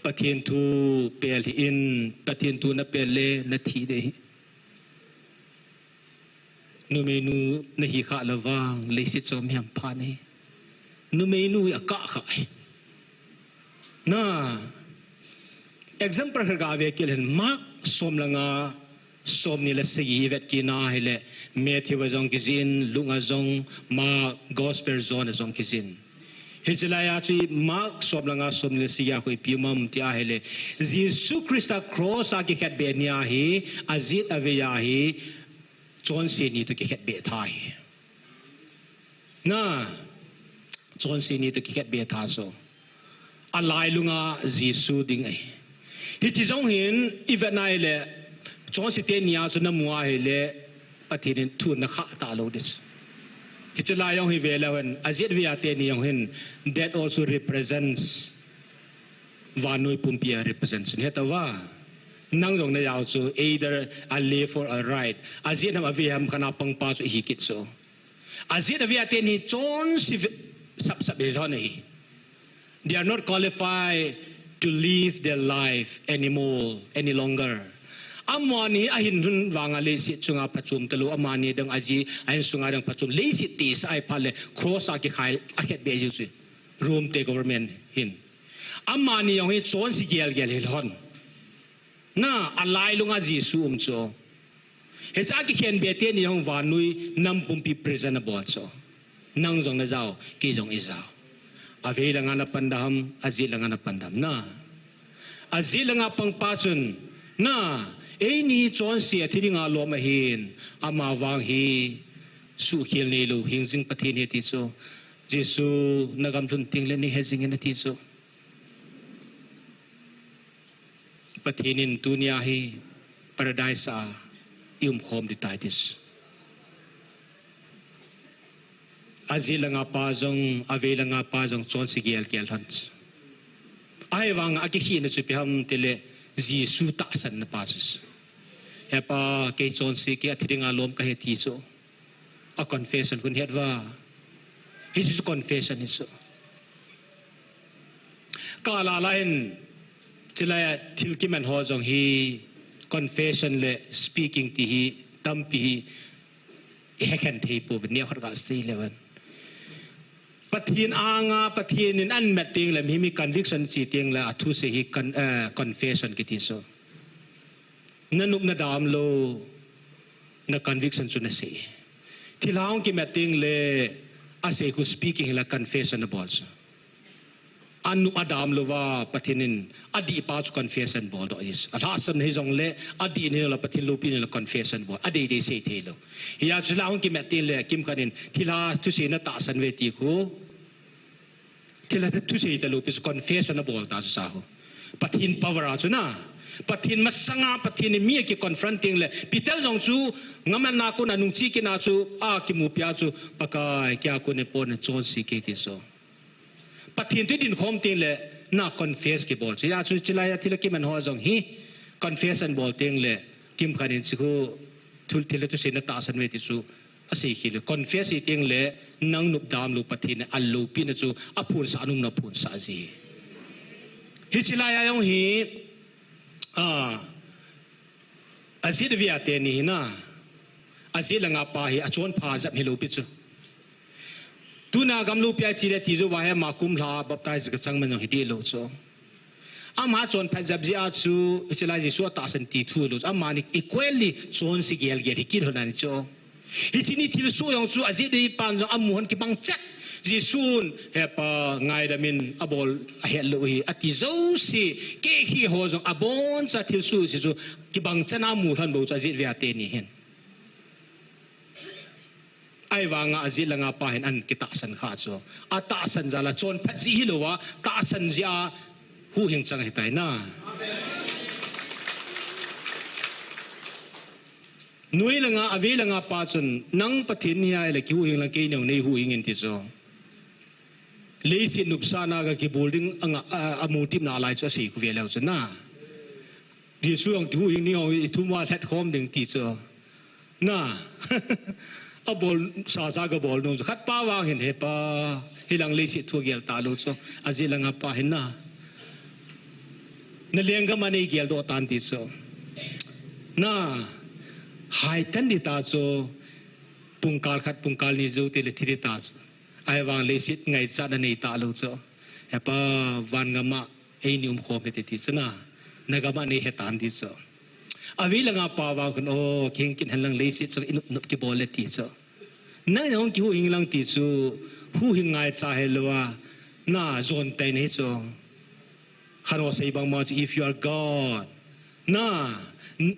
Pathen thu pel hih in, Pathen thu na pel le, na thi ding ahi. Numeinu na hi khah le vang, leiset chom hi hampha nahi. Numeinu hi akah kha ahi. Na, example khat ga ve kit leu hen, Mark som le nga, som ni le sagi i vet kit na hile, Matthew a jong kijih in, Luke a jong, Mark, Gospel John a jong kijih in. Hiche lai a chu Mark som le nga, som ni le sagi a khu ipi um am ti ahile, Jesu Christa cross a kikhetbeh ni a hi, ajet avei a hi, chonse ni toh kikhetbeh tha ahi. Na, chonse ni toh kikhetbeh tha chu. Alailunga Jesu ding ahi. Hiche jong hin, i vet na hile, chonse teni a chu na mu a hile, Pathen in thu na khah talou ding chu. Hiche lai jong hi ve leu hen, ajet avei a teni jong hin, that also represents vannoi pumpi a represents. Heta uva, nang jong na jao chu, either a left or a right. Ajet ham avei ham khat na pang pa chu ihi kit chu. Ajet avei a teni chonse ve, sap sap hi lhon ahi. They are not qualified to live their life anymore, any longer. Amani ahin lhun vang a leiset chunga phachom talou, amani dang aji, ahin sunga dang phachom, leiset tisa ahi phat le, cross a kikhai, akhetbeh jiu chu. Rome te government hin. Amani jong hi chonse gel gel hi lhon. Na, alailunga Jesu um chu. Hiche a kikhen be teni jong vannoi nam pumpi present abol chu. Nang jong najao, kei jong ijao. Avei langa napang dem, ajet langa napang dem na. Ajet langa pangpa chun, na, eini chonse athi dinga lom ahin, amavang hi suhkhel neilou hingjing Pathen ahi ti chu. Jesu nagam lhun tengle neihe jingin ati chu. Pathen in tunia hi paradise a i umkhom ding ahi ti chu. Ajet langa pa jong, avei langa pa jong chonse gelgel lhon chu. Ahivang a kikhehna chu ipi ham tile Jesu tahsanna pa chu. He pa, kei chonse, kei athi dinga lom kahi ti chu. A confession khu nahet uva. Hiche chu confession hi chu. Kala la hin, chulai a thil kiman ho jong hi confession le speaking ti hi tampi hi ihet khen thei pouvin, neokhat kasei le uvin. Pathen anga, Pathen in amat tengle, mi, mi conviction chi tengle, athusei hi con-, eh, confession kiti chu. Nanop nadam lou, na conviction chu nasei. Thilha hung kimat tengle, asei khu speaking hila confession abol chu. Anop adam louva Pathen in adih pa chu confession bol doh ahi. Alhahsamna hijongle, adih hijongle Pathen loupina le confession bol. Adei dei sei thei lou. Hia chu thilha hung kimat tengle, kimkhat in thilha thusei natahsan uve ti khu. Thilha thusei talou pi chu confession abol ta chu sa ho. Pathen power a chu na. Pathen masanga, Pathen in mi akiconfront tengle. Peter jong chu ngamatna kona nungche kit na chu akimupi a chu Pakai, keiya kon neipon, nachonse kei ti chu. Pathen toh idin khom tengle na confess kibol. Hia chu chulai a thilha kiman ho jong hi confession bol tengle kimkhat in hiche khu thil, thilha thusei natahsan uve ti chu asei khel. Confess hi tengle nang nop dam lou Pathen in aloupina chu aphonsah nom na phonsah ji. Hiche lai a jong hi, a, ajet avei a teni hi na. Ajet langa pa hi achonpha jep hilou pi chu. Tuna gam loupi a chele ti jouva hi ama kum lha baptize kachang man jong hi dih lou chu. Ama chonphat jep jeh a chu, hiche lai Jesu atahsan ti thu lou chu. Amani equally chonse gelgel hi kit lhon ahi chu. Hiche ni thilsoh jong chu ajet avei pan jong amu lhon kibang chet. Jesun, he pa, ngaidam in, abol ahet lou hi, ati jouse, kei hi ho jong aboncha thilsoh jouse chu kibang chet a amu lhon bou chu ajet avei a teni hin. Ahivanga ajet langa pa hin akitahsan kha chu. Atahsan jal a chonphat jeh hilouva, tahsan jeh a huhhing chang ahitai na. Noi langa, avei langa pa chun, nang Pathen nahi ahile kihuhhing lang kei neo neihuhhing in ti chu. Leiset nopsahna a kibol ding anga, a, amutipna lai chu asei khu ve leu chu na. Jesu jong kihuhhing ding jong ithum uva lhat khom ding ti chu. Na. Abol sasa kabol nom chu. Khat pa vang hin, he pa, hilang leiset thu agel talou chu. Ajet langa pa hin na. Na lenggam a neigel doh tan ti chu. Na. Haitan ding ta chu. Pungkal khat, pungkal ni jou teng le thi ding ta chu. Ahivang leiset ngaichat na nei talou chu. He pa, van gam a eini umkhom hite ti chu na. Nagam a neihe tan ti chu. Avei langa pa vang khun, o, kihing kit hen lang leiset chu inop nop kibol le ti chu. Nang jong kihuhhing lang ti chu, huhhing ngaicha hilouva, na jon tai nahi chu. Khat ho sei bang ma chu, if you are God, na, n-,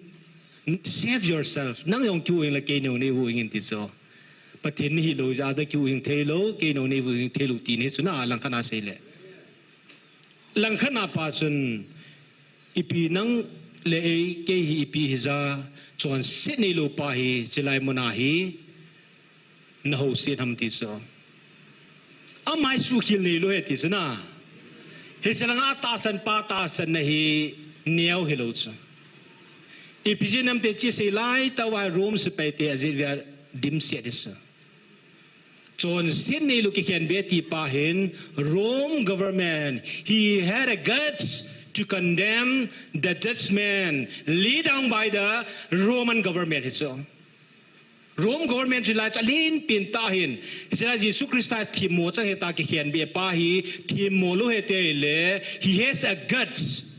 n-, save yourself. Nang jong kihuhhing le kei neo neihuhhing in ti chu. Pathen nahi lou jeh a kihuhhing thei lou, kei neo neihuhhing thei lou ti nahi chu na, langkhat a sei le. Langkhat a pa chun, ipi nang le ei, kei hi ipi hija, chonset neilou pa hi, chulai mun a hi, nahousen ham ti chu. Ama hi suhkhel neilou ahi ti chu na. Hiche langa tahsan pa tahsanna hi neo hilou chu. Ipi jeh ham ti chu sei lai tah uva Rome sepai te ajet avei a dimset ding chu. Chonset neilou kikhen be ti pa hin Rome government, he had a guts to condemn the judgment laid down by the Roman government hi chu. Rome government chu lai chu alen pen tah hin, hiche lai Jesu Christa themmo chang ahi tia kikhen be pa hi, themmo lou ahi tile, he has a guts.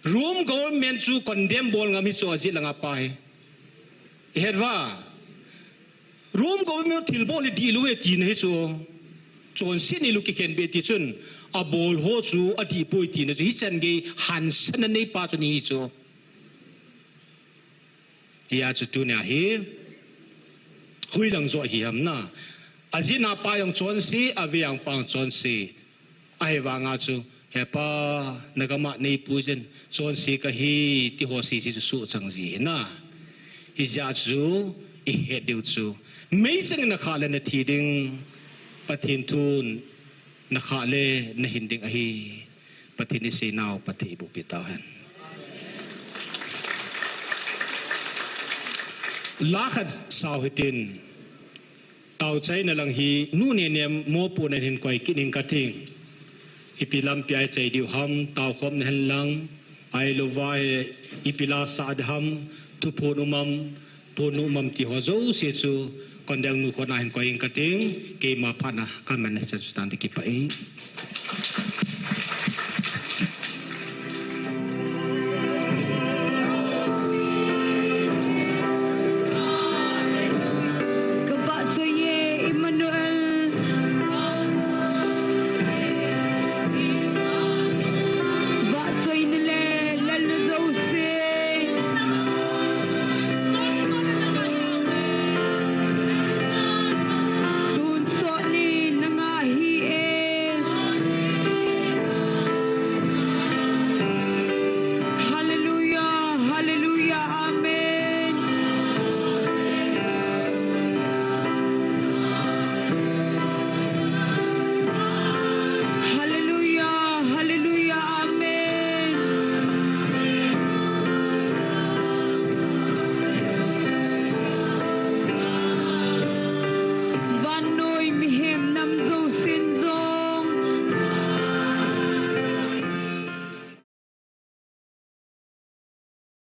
Rome government chu condemn bol ngam hi chu ajet langa pa hi. Ihet uva, Rome government thilbol hi dihlou e tina hi chu. Chonset neilou kikhen beh ti chun, abol ho chu adihpoi tina chu. Hichan gei hansatna neipa chu ahi chu. Hijeh chun tunia hi, hoilang joh hi ham na. Ajehna pa jong chonse, aveng pa jong chonse. Ahivanga chu, He Pa, nagam a neipui jeh in, chonse kahi, ti ho sese chu sohchang ji ahi na. Hijeh chun, ihet diu chu, meichang in nakhah le nathi ding, Pathen thun, nakhah le nahin ding ahi. Pathen in iseinau phatthei eiboh peh tauhen. La khat sao hitin, taochaina lang hi, Nu Nenem mopohna in hin koi kit ing kati. Ipi lampi a ichai diu ham, taokhomna hen lang, ahilouva hi ipi la sah ding ham, thuphon um am, phon um am ti ho jouse chu, kondang nu khut a hin koi ing kati, keima phatna kaman na hichan chu tante, kipah e.